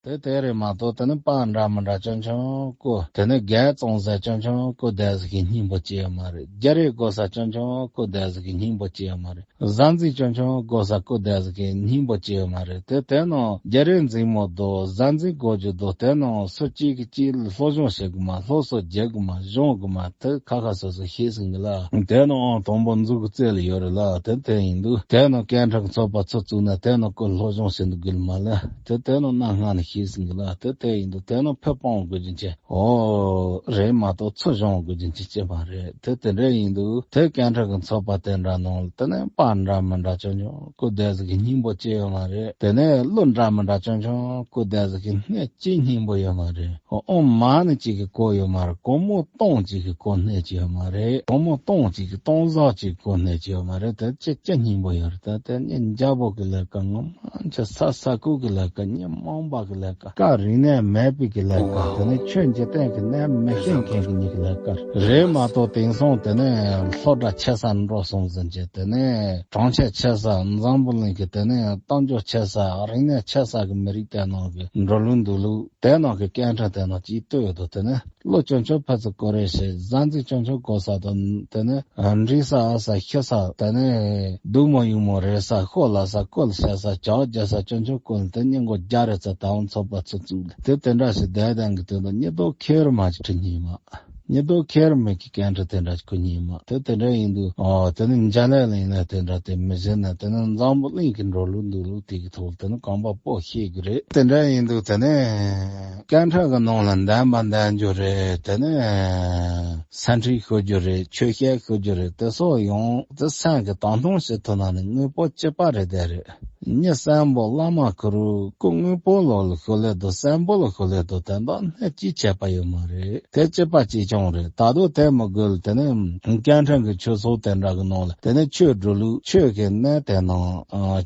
དེ་དེ་རེད་མ་གཏོགས་དེ་ནི་པར་འདྲ་མི་འདྲ་ཆུང་ཆུང་བརྐོས། དེ་ནི་རྒྱ་བཙོང་ཟ་ཆུང་ཆུང་བརྐོས་བསྡད་ཟིག་གི་སྙིང་པོ་ཅི་ཡོད་མ་རེད། རྒྱ་རིགས་བརྐོས་ཟ་ཆུང་ཆུང་བརྐོས་བསྡད་ཟིག་གི་སྙིང་པོ་ཅི་ཡོད་མ་རེད། གཟའ་འཛིན་ཆུང་ཆུང་བརྐོས་ཟ་བརྐོས་བསྡད་ཟིག་གི་སྙིང་པོ་ཅི་ཡོད་མ་རེད། དེ་དེ་ནང་རྒྱ་རིགས་འཛིན་མོ་དོ་གཟའ་འཛིན་བརྐོ་རྒྱུ་དོ་དེ་ནང་སུ་གཅིག་གིས་གཅིག་ལ་སློབ་སྦྱོང་བྱེད་དགོས་མ། སློབ་གསོ་རྒྱག་དགོས་མ། སྦྱོང་དགོས་མ། དེ་ཁ་ཁ་སོ་སོ་ཤེས་ཟིན་གི་ལ། དེ་ནང་ཨང་དང་པོ་འཛུགས་གི་རྩེ་ལ་ཡོད་རེད་ལ། དེ་དེ་ཡིན་དུས་དེ་ནང་སྐད་འཕྲིན་ཚོགས་པ་ཚོ་བཙུགས་ན་དེ་ནང་ཀུན་སློབ་སྦྱོང་བྱེད་འདུག་གི་ལ་མ་ལ། དེ་དེ་ནང་གནའ་སྔ་ནས་ཤེས་ཟིན་གི་ལ། དེ་དེ་ཡིན་དུས་དེ་ནང་ཕེབས་སྤང་དགོས་རྒྱུ་ཅན། ཨོ། རེད་མ་གཏོགས་ཚུར་སྦྱོང་དགོས་རྒྱུ་ཅན་ཅི་མ་རེད། དེ་དེ་འདྲ་ཡིན་དུས་དེ་སྐད་འཕྲིན་གི་ཚོགས་པ་དེ་འདྲ་ནང་ལ་དེ་ནས་པར་འདྲ་མི་འདྲ་ཆུང་ཆུང་བརྐོས་བསྡད་ཟིག་གི་སྙིང་པོ་ཅི་ཡོད་མ་རེད། དེ་ནས་གླུ་འདྲ་མི་འདྲ་ཆུང་ཆུང་བརྐོས་བསྡད་ཟིག་གི་སྣེ་གཅིག་སྙིང་པོ་ཡོད་མ་རེད། ཨོ་མ་ནི་གཅིག་གི་གོ་ཡོད་མ་རེད། གོ་མོ་སྟོང་གཅིག་གི་གོ་སྣེ་གཅིག་ཡོད་མ་རེད། གོ་མོ་སྟོང་གཅིག་གི་སྟོང་ཟག་གཅིག་གི་གོ་སྣེ་གཅིག་ཡོད་མ་རེད། དེ་ཅི་ཅི་སྙིང་པོ་ཡོད་རེད། ད་དེ་ནི་འཇའ་པོ་གི་ལས་ཀ་ངོ་མ་ཆ་ས་ས་ཀུ་གི་ལས་ཀ། ཉི་མ་པ་གི་ལས་ཀ། སྐབས་རིག་གནས་མེད་པའི་གི་ལས་ཀ། དེ་ནི་ཆོས་འཇིག་རྟེན་གི་གནས་མི་ཤེས་མཁན་གི་མི་གི་ལས་ཀ་རེད་མ་གཏོགས། དེང་སང་དེ་ནི་སློབ་གྲྭ་ཆེ་ས་འགྲོ་སོང་ཟིན་བྱས། དེ་ནི་གྲོང་ཁྱེར་ཆེ་ས། འཛམ་བུ་གླིང་གི་དེ་ནི་གཏམ་རྒྱུད་ཆེ་ས། རིག་གནས་ཆེ་ས་གི་མི་རིགས་དེ་ནང་གི་འགྲོ་ལུགས་འདུག་ལུགས་དེ་ནང་གི་སྐད་འཕྲིན་དེ་ནང་ཅིག་ལྟོས་ཡོད་དོ། དེ་ནི་བློ་སྐྱོན་ཆོག་ཕ་ཚུ་ཀོ་རེ་ཞེས་གཟའ་འཛིན་སྐྱོན་ཆོག་གོ་ས་དང་། དེ་ནི་འདྲི་ས་ཨ་ས་ཤི་ས། དེ་ནི་སྡུག་མོ་ཡུག་མོ་རེ་ས་ཤོ་ལ་ས་ཀོལ་བྱེད་ས་ཇག་རྒྱ། ལས་ས་ཅོན་ཅོན་ཀུན་དེ་ཉིན་གོ་རྒྱ་རེ་ཚ་དང་ཚོགས་པ་ཚུ་བཙུགས་ལ་དེ་དེ་འདྲ་ཞིག་བསྡད་དང་གི་དོན་དུ་ཉི་ལྡོག་ཁེར་མ་ཅིག་ཁྲི་ཉིན་མ། ཉི་ལྡོག་ཁེར་མེད་ཀྱི་སྐད་འཕྲིན་དེ་འདྲ་ཞིག་ཁུ་ཉིན་མ་དེ་དེ་འདྲ་ཡིན་དུས་ཨོ་དེ་ནི་འཇའ་ལས་ལིང་ལས་དེ་འདྲ་དེ་མི་བཞིན་ན་དེ་ནི་འཛམ་བུ་གླིང་གི་འགྲོ་ལུགས་འདུག་ལུགས་དེ་གི་ཐོག་དེ་ནི་གོམ་པ་སྤོ་ཤེས་གི་རེད། དེ་འདྲ་ཡིན་དུས་དེ་ནི་སྐད་འཕྲིན་གི་ནང་ལ་འདན་མ་འདན་རྒྱུ་རེད། དེ་ནི་སེམས་ཁྲལ་ཤོར་རྒྱུ་རེད། ཆོས་བཤད་ཤོར་རྒྱུ་རེད། དེ་སོགས་ཡོང་དེ་སེམས་ཀྱི་དང་ཐུང་བྱེད་ཐུབ་ན་ནི་དངོས་པོ་སྐྱིད་པ་རེད་དེ་རེད། མྱི་གསོན་པོ་བླ་མ་ཁུ་རུ་སྐུ་དངོས་པོ་ལོ་ལ་ཤོར་ལེ་དུ་གསོན་པོ་ལ་ཤོར་ལེ་དུ་དེ་འདྲ་གནས་ཅིག་བྱས་པ་ཡོད་མ་རེད། དེ་སྐྱིད་པ་ཅིག་བྱུང་རེད། ད་དུང་དེ་མི་དགོས་ལ་དེ་ནི་སྐད་འཕྲིན་གྱི་ཆོས་ཚོགས་དེ་འདྲ་གི་ནང་ལ་དེ་ནི་ཆོས་སྒྲུབ་ལུགས་ཆོས་ཀྱི་གནས་དེ་ནང་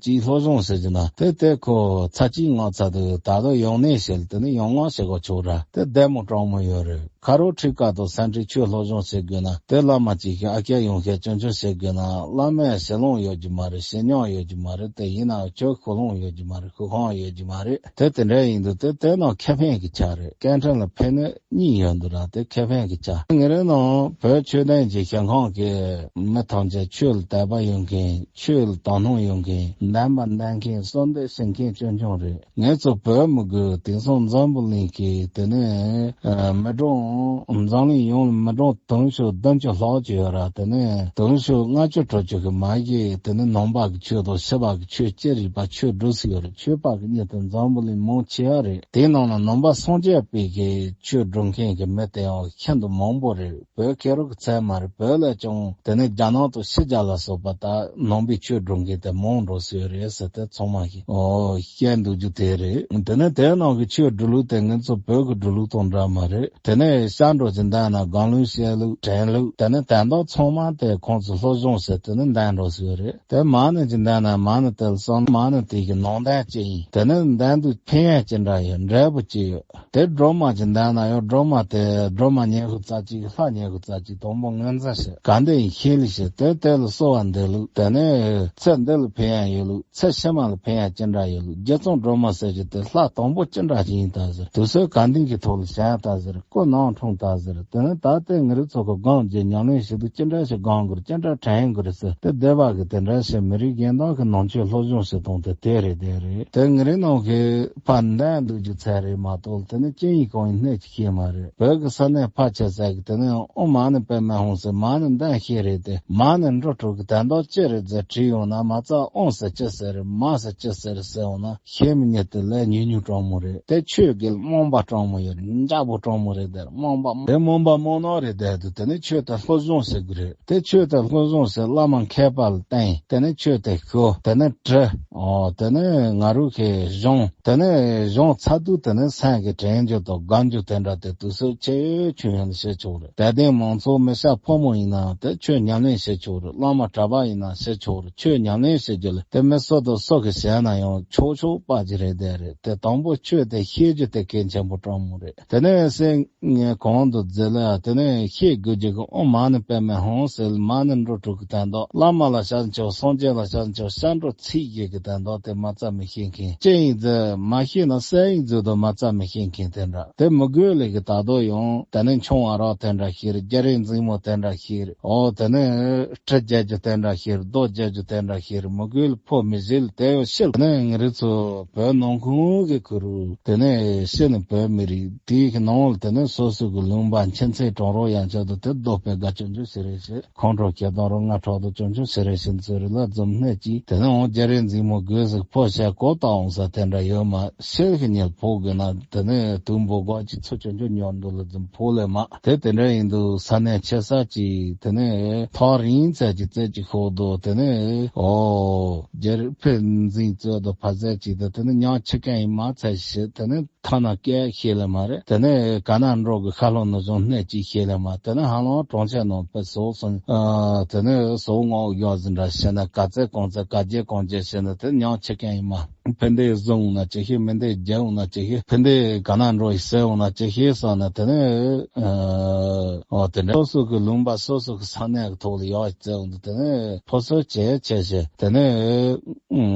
ཅིག་སློབ་སྦྱོང་ཟེར་གྱི་ན་དེ་དེ་ཁོ་ཚ་གཅིག་ངོ་ཚ་དུ་ད་དུང་ཡོང་གནས་ཤིག་ལ་དེ་ནི་ཡོང་ངོ་ཞིག་གོ་ཆོག་ར་དེ་བདེ་མོ་སྤྲང་མོ་ཡོད་རེད། ཁ་རོག་ཁྲི་ཀ་དང་སེམས་ཁྲལ་ཆོས་སློབ་སྦྱོང་བྱེད་དགོས་ན་དེ་བླ་མ་གཅིག་ཤེས་ཨ་ཀྱ་ཡོང་ཤེས་ཅོན་ཅོན་བྱེད་དགོས་ན་བླ་མས་ཞལ་ལུང་ཡོད་རྒྱུ་མ་རེད། ཞལ་ཉག་ཡོད་རྒྱུ་མ་རེད། དེ་ཡིན་ན་ཁྱོད་ཁོ་ལུང་ཡོད་རྒྱུ་མ་རེད། ཁོ་ཁང་ཡོད་རྒྱུ་མ་རེད། དེ་དེ་འདྲ་ཡིན་དུས་དེ་དེ་ནང་ཁེ་ཕན་གྱི་ཆ་རེད། སྐད་འཕྲིན་ལ་ཕན་ནུས་གཉིས་ཡོད་འདུག་ར་དེ་ཁེ་ཕན་གྱི་ཆ། ངེད་རང་ནང་བོད་ཆོས་ལྡན་གྱི་ཞིང་ཁམས་ཀྱི་མི་ཐམས་ཅད་ཆོས་ལ་དད་པ་ཡོད་མཁན་ཆོས་ལ་དག་སྣང་ཡོད་མཁན་འདན་མ་འདན་མཁན་གསོལ་འདེབས་ཞུ་མཁན་ཆུང་ཆུང་རེད། ངེད་ཚོ་བོད་མི་དགོས་དེང་སང་འཛམ་བུ་གླིང་གི་དེ་ནས་མི་གྲངས་འཛམ་གླིང་ཡོངས་ལ་མི་གྲངས་དུང་ཕྱུར་བདུན་ཅུ་ལྷག་ཅིག་ཡོད་ར། དེ་ནས་དུང་ཕྱུར་ལྔ་བཅུ་དྲུག་ཅུ་གི་མ་གཞི་དེ་ནས་ནང་པ་གི་ཆོས་དང་ཕྱི་པ་གི་ཆོས་ཅི་རིགས་པ་ཆོས་སྒྲུབ་སྲིད་ཡོད་རེད། ཆོས་པ་གི་མྱི་དེ་འཛམ་བུ་གླིང་མང་ཆེ་བ་རེད། དེའི་ནང་ལ་ནང་པ་སངས་རྒྱས་པའི་གི་ཆོས་སྒྲུབ་མཁན་གི་མི་དེ་ཡང་ཤིན་ཏུ་མང་པོ་རེད། བོད་ཁེ་རོག་གི་ཚད་མ་རེད། བོད་ལས་ཀྱང་དེ་ནས་རྒྱ་ནག་ཏུ་ཕྱི་རྒྱལ་ལ་སོགས་པ་དག་ནང་པའི་ཆོས་སྒྲུབ་མཁན་དེ་མང་འགྲོ་སྲིད་རེད་ཟེར་ཏེ་ཚང་མ་གིས་ཨོ་བཤད་འདུག་རྒྱུ་དེ་རེད། དེ་ནས་དེའི་ནང་གི་ཆོས་སྒྲུབ་ལུགས་དེ་ང་ཚོ་བོད་ཀྱི་སྒྲུབ་ལུགས་དང་འདྲ་མ་རེད། དེ་ནས་ཤར་འགྲོ་ཅིག་འདན་ན་སྒང་ལུང་བཤད་ལུགས་དྲན་ལུགས་དེ་ནས་དོན་དག་ཚང་མ་དེ་ཁོང་ཚོ་སློབ་སྦྱོང་ཟེར་དེ་ནས་འདན་འགྲོ་སྲིད་རེད། དེ་མ་ནས་ཅིག་འདན་ན་མ་ནས་དེ་ལ་སོང་མ་ནས་དེ་གི་ནང་དོན་ཅི་ཡིན། དེ་ནས་འདན་དུས་ཕན་ཡོན་ཅི་འདྲ་ཡོད། འབྲས་བུ་ཅི་ཡོད། དེ་སྒྲོལ་མ་ཅིག་འདན་ན་ཡང་སྒྲོལ་མ་དེ་སྒྲོལ་མ་ཉལ་ཁུ་རྩ་གཅིག་ལྷ་ཉལ་ཁུ་རྩ་གཅིག་དང་པོ་ངོས་འཛིན་བྱེད་ག་འདི་ཡིན་ཤེས་ལི་ཤེས་དེ་དེ་ལ་གསོལ་བ་འདེབས་ལུགས་དེ་ནས་ཚེ་འདི་ལ་ཕན་ཡ་ཡོད་ལུགས་ཚེ་ཕྱི་མ་ལ་ཕན་ཡ་ཅི་འདྲ་ཡོད་ལུགས་རྗེ་ཙོང་སྒྲོལ་མ་ཟེར་གྱི་དེ་ལྷ་དང་པོ་ཅི་འདྲ་ཞིག་ཡིན་ད་ཟེར་དུས་ཚོད་ག་འདི་གི་ཐོག་ལ་བྱ་ཡ་ད་ཟེར་སྐུ་ནང་འཁྲུངས་ད་ཟེར་དེ་ནས་ད་ལྟའི་ང་རི་ཚོ་གི་སྒང་རྗེས་ཉམས་ལེན་བྱེད་དུས་ཅི་འདྲ་ཞིག་སྒང་དགོས་ཅི་འདྲ་དྲན་དགོས་རེད་ཟེར་དེ་སྡེ་བ་གི་དེ་འདྲ་ཞིག་མི་རིགས་གཞན་དག་གི་ནང་ཆོས་སློབ་སྦྱོང་བྱེད་སྟངས་དེ་དེ་རེད་དེ་རེད་དེ་ང་རི་ནང་གི་ཕར་འདན་འདུག་རྒྱུ་ཚད་རེད་མ་གཏོགས་དེ་ནི་ཅི་ཡིན་གང་ཡིན་སྣེ་གཅིག་ཤེས་མ་རེད། བོད་ཀྱི་ས་གནས་ཕལ་ཆེ་ཟེར་གི་དེ་ནི་ཨོ་མ་ནི་པད་མ་ཧོང་ཟེར་མ་ནི་འདན་ཤེས་རེད་དེ་མ་ནི་འགྲོ་དྲུག་གི་དན་རྟགས་ཅི་རེད་ཟེར་དྲིས་ཡོང་ན་མ་རྩ་ཨོང་ཟེར་ཅི་ཟེར་རེད་མ་ཟེར་ཅི་ཟེར་རེད་ཟེར་འོང་ན་ཤེས་མི་ཉན་དེ་ལས་ཉུང་ཉུང་སྤྲང་མོ་རེད། དེ་ཆོས་དགེ་ལ་རྨོངས་པ་སྤྲང་མོ་ཡོད་རེད། འཇག་པོ་སྤྲང་མོ་རེད་དེ་རྨོངས་པ་དེ་རྨོངས་པ་རྨོངས་ནོ་རེད་དེ་དུ་དེ་ནི་ཆོས་དེ་སློབ་སྦྱོང་ཟེར་གི་རེད། དེ་ཆོས་དེ་སློབ་སྦྱོང་ཟེར་བླ་མ་མཁས་པ་ལ་བསྟེན། དེ་ནས་ཆོས་དེ་ཤོད། དེ་ནས་དྲི། ཨོ་དེ་ནས་ང་རུ་ཁའི་གཞུང་། དེ་ནས་གཞུང་ཚར་དུས་དེ་ནས་སེམས་ཀྱི་དྲན་རྒྱུ་དང་དགའ་རྒྱུ་དེ་འདྲ་དེ་དུས་ཚོད་ཆེ་ཆུང་ཡང་བྱེད་ཆོག་རེད། དད་ལྡན་མང་ཚོགས་མི་ཤ་ཕོ་མོ་ཡིན་ན་དེ་ཆོས་ཉམས་ལེན་བྱེད་ཆོག་རེད། བླ་མ་གྲྭ་པ་ཡིན་ན་བྱེད་ཆོག་རེད། ཆོས་ཉམས་ལེན་བྱེད་རྒྱུ་ལ་དེ་མི་སུ་དང་སུ་གི་བྱས་ན་ཡང་ཆོག་ཆོག་པ་ཅིག་རེད་དེ་རེད། དེ་དང་པོ་ཆོས་དེ་ཤེས་རྒྱུ་དེ་གལ་ཆེན་པོ་སྤྲང་མོ་རེད། དེ་ནས་སེམས། ངས་གོང་དུ་མཛད་ལ་དེ་ནས་ཤེས་དགོས་ཀྱི་གི་ཨོ་མ་ནི་པད་མ་ཧོང་ཟེར་མ་ནི་འགྲོ་དྲུག་གི་དོན་དག་བླ་མ་ལ་ཞབས་འཆོལ་སངས་རྒྱས་ལ་ཞབས་འཆོལ་ཤར་འགྲོ་ཚིག་བརྒྱད་ཀྱི་དོན་དག་དེ་མ་རྩ་མི་ཤེས་མཁན་ཅི་ཡིན་ཟེར་མ་ཤེས་ན་སེ་ཡིན་ཟེར་དུ་མ་རྩ་མི་ཤེས་མཁན་དེ་འདྲ་དེ་མི་དགོས་ལས་ཀྱི་ད་དོ་ཡོང་དེ་ནས་ཆུང་བ་རག་དེ་འདྲ་ཤེས་རྒྱ་རེ་འཛིང་མོ་དེ་འདྲ་ཤེས་ཨོ་དེ་ནས་ཁྲི་རྒྱལ་རྒྱུ་དེ་འདྲ་ཤེས་རྡོ་རྒྱལ་རྒྱུ་དེ་འདྲ་ཤེས་མི་དགོས་ལ་ཕོ་མི་བཟེད་ལ་དེ་ཡོ་ཤེས་དེ་ནས་ང་རི་ཚོ་བོད་ནང་ཁུལ་གི་ཁུ་རུ་དེ་ནས་ཤེས་ནས་བོད་མི་རིགས། དེའི་གི་ནང་ལ་དེ་ནས་སོ་སོ་གི་ལུང་པ་མཁྱེན་ཚད་གྲོང་རོགས་ཡང་ཆེད་དུ་དེ་རྡོ་པའི་དགའ་སྐྱོན་ཆུ་ཟེར་རེ་ཞིག་ཁོང་ཁྲོ་ཁྱེད་དང་རོ་ང་ཁྲོག་ཏུ་སྐྱོན་ཆུ་ཟེར་རེ་ཞིག་ཚུར་ལ་འཛུམ་སྣེ་གཅིག་དེ་ནས་འོང་རྒྱ་རེ་འཛིང་མོ་དགོས་ཟིག་ཕོ་ཞལ་གོ་ལྟ་འོང་ས་དེ་འདྲ་ཡོད་མ་ཤེས་གི་ཉལ་ཕོག་གི་ན་དེ་ནས་དུམ་བུ་སྒོ་གཅིག་ཚུ་སྐྱོན་ཆུ་ཉོར་འདུག་ལ་འཛུམ་ཕོག་ལས་མ་དེ་དེ་འདྲ་ཡིན་འདུག་ས་གནས་ཆེ་ས་གཅིག་དེ་ནས་ཐོག་རིང་ཚད་ཀྱི་རྩད་ཀྱི་ཤོག་དུ་དེ་ནས་ཨོ་རྒྱ་རེ་ཕེ་འཛིང་རྩོད་དུ་ཕ་ཚད་གཅིག་དུ་དེ་ནས་ཉག་ཆི་ཀན་ཡིན་མ་ཚད་ཤེས་དེ་ནས། ཐ་ན་སྐད་ཤེས་ལེ་མ་རེད། དེ་ནས་ག་ན་འགྲོ་གི་ཁ་ལོ་ནུ་བཟུང་སྣེ་གཅིག་ཤེས་ལེ་མ། དེ་ནས་ཧ་ལོང་གྲོང་ཁྱེར་ནང་ཕེ་སོ་སོ། ཨ་དེ་ནས་སོ་ངོ་ཡོ་ཟིན་འདྲ་ཤེས་ན་ག་ཚད་གོང་ཚད་ག་རྒྱལ་གོང་རྒྱལ་ཤེས་ན་དེ་ཉང་ཆེ་གན་ཡིན་མ། ཕན་བདེ་བཟུང་ན་ཅི་ཤེས་མི་བདེ་རྒྱལ་འོང་ན་ཅི་ཤེས་ཕན་བདེ་ག་ན་འགྲོ་ཡི་ཟེར་འོང་ན་ཅི་ཤེས་སོང་ན་དེ་ནས་ཨ་ཨོ་དེ་འདྲ་སོ་སོ་གི་ལུང་པ་སོ་སོ་གི་ས་གནས་གི་ཐོག་ལ་ཡོ་ཟེར་འོང་དེ་ནས་ཕོ་སོ་ཇེ་ཆེ་ཤེས་དེ་ནས་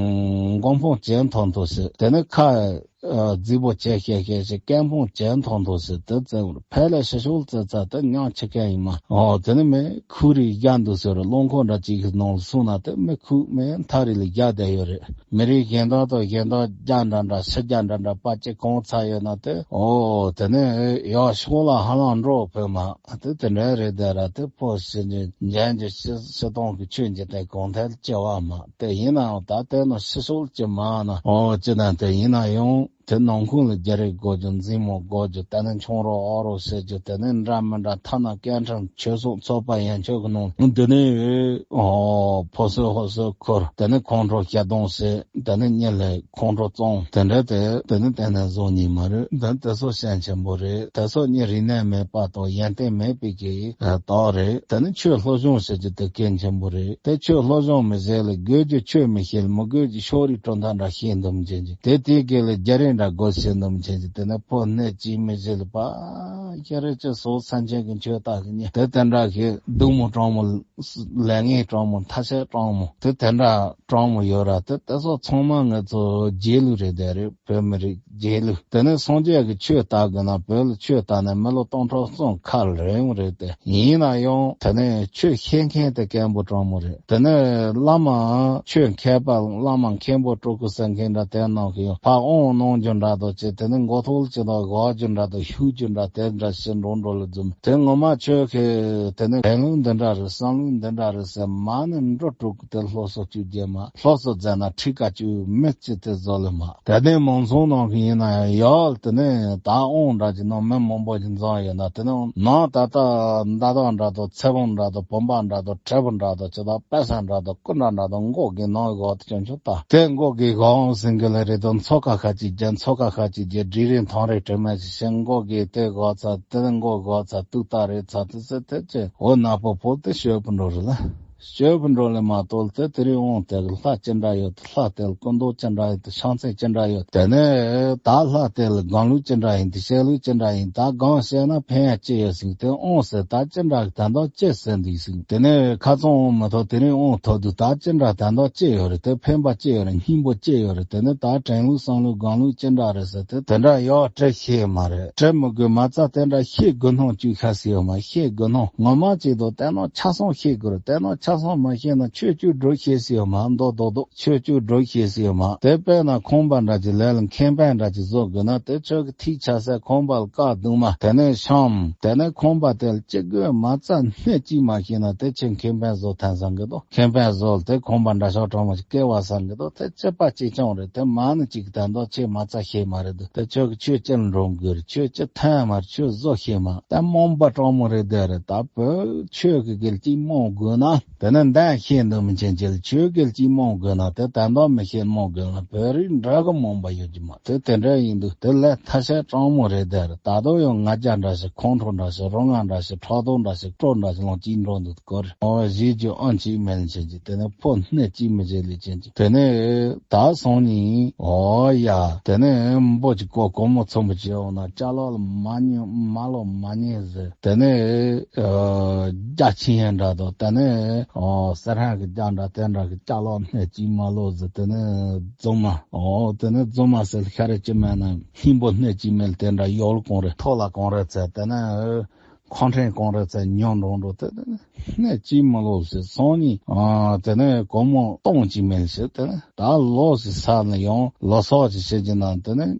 མགོ་འཕང་ཇེ་མཐོ་མཐོ་ཤེས་དེ་ནས་ཁ། ཨ་རྫིག་པོ་བྱས་བཤད་བཤད་ཞིག་སྐད་འཕང་བྱས་མཐོང་མཐོང་ཟེར་དེ་བཙན་བོར་ཕལ་ལ་ཕྱི་ཕྱོགས་བཙལ་ཚར་དེ་ཉག་ཆི་མཁན་ཡིན་མ། ཨོ་དེ་ནི་མི་ཁུ་རི་རྒྱ་འདུག་ཟེར་རླངས་འཁོར་འདྲ་གཅིག་གི་ནང་ལ་སོང་ན་དེ་མི་ཁུ་མི་མཐའ་རི་ལ་རྒྱ་བསྡད་ཡོད་རེད། མི་རིགས་གཞན་དག་དང་གཞན་དག་རྒྱ་འདྲ་འདྲ་ཕྱི་རྒྱ་འདྲ་འདྲ་པ་ཅིག་གང་ཚ་ཡོད་ན་དེ་ཨོ་དེ་ནི་ཡག་ཕྱོགས་ལ་ཧ་ལམ་འགྲོ་ཕོད་མ། དེ་དེ་འདྲ་རེད་དེ་ར་དེ་ཕོ་ཞི་འཇན་གྱི་ཕྱི་ཕྱི་སྟོང་གི་ཆོས་འཇིག་རྟེན་གང་ཐད་ལ་སྐྱེ་བ་མ་དེ་ཡིན་ནའང་ད་དེ་ནི་ཕྱི་ཕྱོགས་ཀྱི་མ་ན་ཨོ་ཅི་ན་དེ་ཡིན་ན་ཡང་། དེ་ནང་ཁུལ་ལ་རྒྱ་རིགས་དགོས་རྒྱུ་མཛེས་མོ་དགོས་རྒྱུ་དེ་ནི་ཆུང་རོགས་ཨོ་རོགས་ཟེར་རྒྱུ་དེ་ནི་འདྲ་མི་འདྲ་ཐ་ན་སྐད་འཕྲིན་ཆོས་སྲུང་ཚོགས་པ་ཡན་ཆོད་ཀྱི་ནང་དེ་ནི་ཨོ་ཕོ་སོའི་ཧོ་སོའི་ཁུར་དེ་ནི་ཁོང་ཁྲོ་སྐྱ་གདོང་ཟེར་དེ་ནི་གཉིད་ལས་ཁོང་ཁྲོ་བཙོང་དེ་འདྲ་དེ་དེ་ནི་གཏན་ནས་བཟོ་ཉིད་མ་རེད། དེ་དེ་ཚོ་ཞན་ཆེན་པོ་རེད། དེ་ཚོ་གཉིས་རིག་གནས་མེད་པ་དང་ཡོན་ཏན་མེད་པའི་གི་རྟགས་རེད། དེ་ནི་ཆོས་སློབ་སྦྱོང་བྱེད་རྒྱུ་དེ་གལ་ཆེན་པོ་རེད། དེ་ཆོས་སློབ་སྦྱོང་མི་བྱེད་ལ་དགོས་རྒྱུ་ཆོས་མི་ཤེས་ལ་མི་དགོས་རྒྱུ་ཕྱོགས་རིས་གྲུབ་མཐའ་འདྲ་ཤེས་འདུམ་བྱེད་ཀྱི་དེ་དེའི་སྒེར་ལ་རྒྱ་རིགས་འདྲ་དགོས་ཤེས་འདུམ་བྱེད་ཀྱི་དེ་ནི་ཕོ་སྣེ་གཅིག་མི་བྱེད་ལ་པ་ཁྱེད་རེ་ཅི་སོ་སན་ཆེན་གྱི་ཆོས་དག་གི་ཉེ་དེ་དེ་འདྲ་ཤེས་སྡུག་མོ་གྲང་མོ་ལས་ངན་གྲང་མོ་མཐའ་ཤས་གྲང་མོ་དེ་དེ་འདྲ་གྲང་མོ་ཡོད་ར་དེ་དེ་སོགས་ཚང་མ་ང་ཚོ་རྗེས་ལུས་རེད་དེ་རེད། བོད་མི་རིགས་རྗེས་ལུས། དེ་ནས་སངས་རྒྱས་ཀྱི་ཆོས་ལྟ་དགོས་ན་བོད་ལ་ཆོས་ལྟ་ནས་མི་ལོ་སྟོང་ཕྲག་གསུམ་ཁ་ལ་རིང་རེད་དེ། ཡིན་ན་ཡང་དེ་ནས་ཆོས་ཤེས་མཁན་དེ་སྐམ་པོ་གྲང་མོ་རེད། དེ་ནས་བླ་མ་ཆོས་མཁས་པ་བླ་མ་མཁན་པོ་སྤྲུལ་སྐུ་ཟེར་མཁན་འདྲ་དེ་ནང་གི་ཡང་ཕར་དབང་གནང་རྒྱུ་འདྲ་དང་བྱས། དེ་ནས་མགོ་ཐོག་ལ་ཅི་དང་གོ་རྒྱུ་འདྲ་དང་ཞུ་རྒྱུ་འདྲ་དེ་འདྲ་བྱེད་འགྲོ་འགྲོ་ལ་འཛུམ། དེ་ངོ་མ་ཆོས་ཁས་དེ་ནས་ལན་ལུགས་འདི་འདྲ་རེད། བསམ་ལུགས་འདི་འདྲ་རེད་ཟེར་མ་ནས་འགྲོ་དྲུག་གི་དེ་སློབ་གསོ་བཅུ་རྒྱལ་མ་སློབ་གསོ་མཛད་ན་ཁྲིག་ཀ་བཅུ་མི་གཅིག་དེ་བཟོ་ལེ་མ། དད་ལྡན་མང་ཚོགས་ནང་གི་ཡིན་ན་ཡང་ཡག་དེ་ནས་ད་དབང་འདྲ་གྱི་ནང་མི་མང་པོ་ཞིག་འཛོམས་ཡོད་ན་དེ་ནས་ནང་ད་ལྟ་མདའ་དར་འདྲ་དང་ཚེ་བང་འདྲ་དང་བུམ་པ་འདྲ་དང་དྲིལ་བུ་འདྲ་དང་ཇི་ལྟར་དཔེ་ས་འདྲ་དང་སྐུ་འདྲ་འདྲ་དང་མགོ་གི་ནང་གི་འོག་ཏུ་སྐྱོན་ཆོག་ད་དེ་མགོ་གི་གང་ཟིན་གི་ལ་རེད་དང་མཚོ་ཁ་ཁ་ཅིག་རྒྱ་མཚོ་ཁ་ཁ་ཅིག་རྒྱ་འབྲི་རིང་ཐང་རེ་དྲི་མ་ཅིག་ཞིང་མགོ་གི་དེ་གོ་ཚ་དེ་མགོ་གོ་ཚ་ཏུག་ཏག་རེད་ཚ་དེ་ཚེ་དེ་ཅེ་འོ་ན་པོ་ཕོ་དེ་ཤོད་པུ་འགྲོ་རེད་ལ། སྐྱོ་བོ་འགྲོ་ལེ་མ་གཏོགས་དེ་དེ་རིང་དབང་དེ་གི་ལྷ་ཅི་འདྲ་ཡོད། ལྷ་དེ་ལ་སྐུ་མདོག་ཅི་འདྲ་ཡོད། ཤང་ཚད་ཅི་འདྲ་ཡོད། དེ་ནས་ད་ལྷ་དེ་ལ་སྒང་ལུགས་ཅི་འདྲ་ཡིན། དེ་བཤད་ལུགས་ཅི་འདྲ་ཡིན། ད་སྒང་བཤད་ན་ཕན་ཡ་ཅི་ཡོད་ཟིག་དེ་དབང་ཟེར་ད་ཅི་འདྲ་གི་ད་མདོག་ཅི་ཟེར་འདུག་ཟིག་དེ་ནས་ཁ་ཚང་དབང་མི་ཐོག་དེ་རིང་དབང་ཐོག་དུ་ད་ཅི་འདྲ་ད་མདོག་ཅི་ཡོད་རེད། དེ་ཕན་པ་ཅི་ཡོད་རེད། སྙིང་པོ་ཅི་ཡོད་རེད། དེ་ནས་ད་དྲན་ལུགས་བསམ་ལུགས་སྒང་ལུགས་ཅི་འདྲ་རེད་ཟེར་དེ་དེ་འདྲ་ཡོད་དྲི་ཤེས་མ་རེད། དྲི་མི་དགོས་མ་རྩ་དེ་འདྲ་ཤེས་དགོས་སྣང་བཅུག་ཤ་ཟིག་ཡོད་མ། ཤེས་དགོས་སྣང་ངོ་མ་ཅིག་དང་དེ་ནང་ཆ་ཚང་ཤེས་དགོས་རེད། དེ་ནང་ཆ་ཚང་མ་ཤེས་ན་ཆོས་བཅུ་སྒྲུབ་ཤེས་སི་ཡོད་མ། མདོག་མདོག་མདོག་ཆོས་བཅུ་སྒྲུབ་ཤེས་སི་ཡོད་མ། དེ་དཔེར་ན་ཁང་པ་འདྲ་ཅིག་ལས་ལ་མཁན་པ་འདྲ་ཅིག་བཟོ་དགོས་ན་དེ་ཆོས་ཀྱི་ཐིག་ཆ་སའི་ཁང་པ་ལ་བཀག་འདུག་མ། དེ་ནས་ཤམ། དེ་ནས་ཁང་པ་དེ་ལ་ཅི་དགོས་མ་རྩ་སྣེ་གཅིག་མ་ཤེས་ན་དེ་ཆེ་མཁན་པ་བཟོ་ཐན་བསམ་གི་འདུག་མཁན་པ་བཟོ་ལ་དེ་ཁང་པ་འདྲ་ཤོག་གྲོང་མ་ཞིག་སྐལ་བ་བསམ་གི་འདུག་དེ་ཅི་པ་ཅི་ཆུང་རེད། དེ་མ་ནི་ཅིག་ད་མདོག་ཆེ་མ་རྩ་ཤེས་མ་རེད་འདུག་དེ་ཆོས་ཀྱི་ཆོས་ཅི་ལ་འགྲོ་དགོས་རེད། ཆོས་ཅི་ཐན་མ་རེད། ཆོས་བཟོ་ཤེས་མ། ད་རྨོངས་པ་གྲོགས་མོ་རེད་དེ་རེད། ད་བོད་ཆོས་ཀྱི་གལ་ཅིག་རྨོངས་དགོས་ན། དེ་ནས་འདན་ཤེས་འདུག་མི་ཆེན་ཅིག་ལ་ཆོས་གལ་ཅིག་རྨོངས་དགོས་ན། དེ་ད་མདོག་མི་ཤེས་རྨོངས་དགོས་ན་བོད་རིགས་འདྲ་གི་རྨོངས་པ་ཡོད་ཀྱི་མ། དེ་དེ་འདྲ་ཡིན་འདུག་དེ་ལས་ཐ་ཤལ་གྲོགས་མོ་རེད་དེ་རེད། ད་དུང་ཡང་ང་རྒྱལ་འདྲ་ཞིག་ཁོང་ཁྲོ་འདྲ་ཞིག་རོ་མངར་འདྲ་ཞིག་ཁྲག་འཐུང་འདྲ་ཞིག་སྤྲོ་འདྲ་ཞིག་ལོང་གཅིག་འགྲོ་འདུག་གོ་རེད། ཨོ་གཞིས་ཀྱི་ཨང་གཅིག་མེད་ལ་ཆེན་གཅིག་དེ་ནས་ཕོ་སྣེ་གཅིག་མི་བྱེད་ལས་ཆེན་གཅིག་དེ་ནས་ད་སང་ཉིན་ཨོ་ཡ་དེ་ནས་འབོ་གཅིག་གོ་གོ་མོ་ཚོམ་བུ་བྱེད་འོང་ན་ཅ་ལག་ལ་མ་ཉན་མ་ལོ་མ་ཉན་ཟེར། དེ་ནས་ཨ་རྒྱ་ཆེན་ཡན་འདྲ་དང་དེ་ནས་ཨོ་སེ་ར་གི་རྒྱ་འདྲ་དེ་འདྲ་གི་ཅ་ལག་སྣེ་གཅིག་མ་ལོ་ཟེར། དེ་ནས་རྫུན་མ་ཨོ་དེ་ནས་རྫུན་མ་ཟེར་ཤ་རེ་གཅིག་མེད་ན་སྙིང་པོ་སྣེ་གཅིག་མེད་ལ་དེ་འདྲ་ཡོལ་གང་རེད། ཐོག་ལ་གང་རེད་ཟེར། དེ་ནས་ཁོང་ཁྲན་གང་རེད་ཚེ་ཉོན་འགྲོ་འགྲོ་དེ་ནས་སྣེ་གཅིག་མ་ལོ་ཟེར། སང་ཉིན་ཨ་དེ་ནས་སྒོར་མོ་སྟོང་གཅིག་མེད་ཟེར། དེ་ནས་ད་ལོ་ཟེར་ས་ནས་ཡང་ལོ་སོགས་ཀྱི་བྱེད་ཀྱི་ན་དེ་ནས་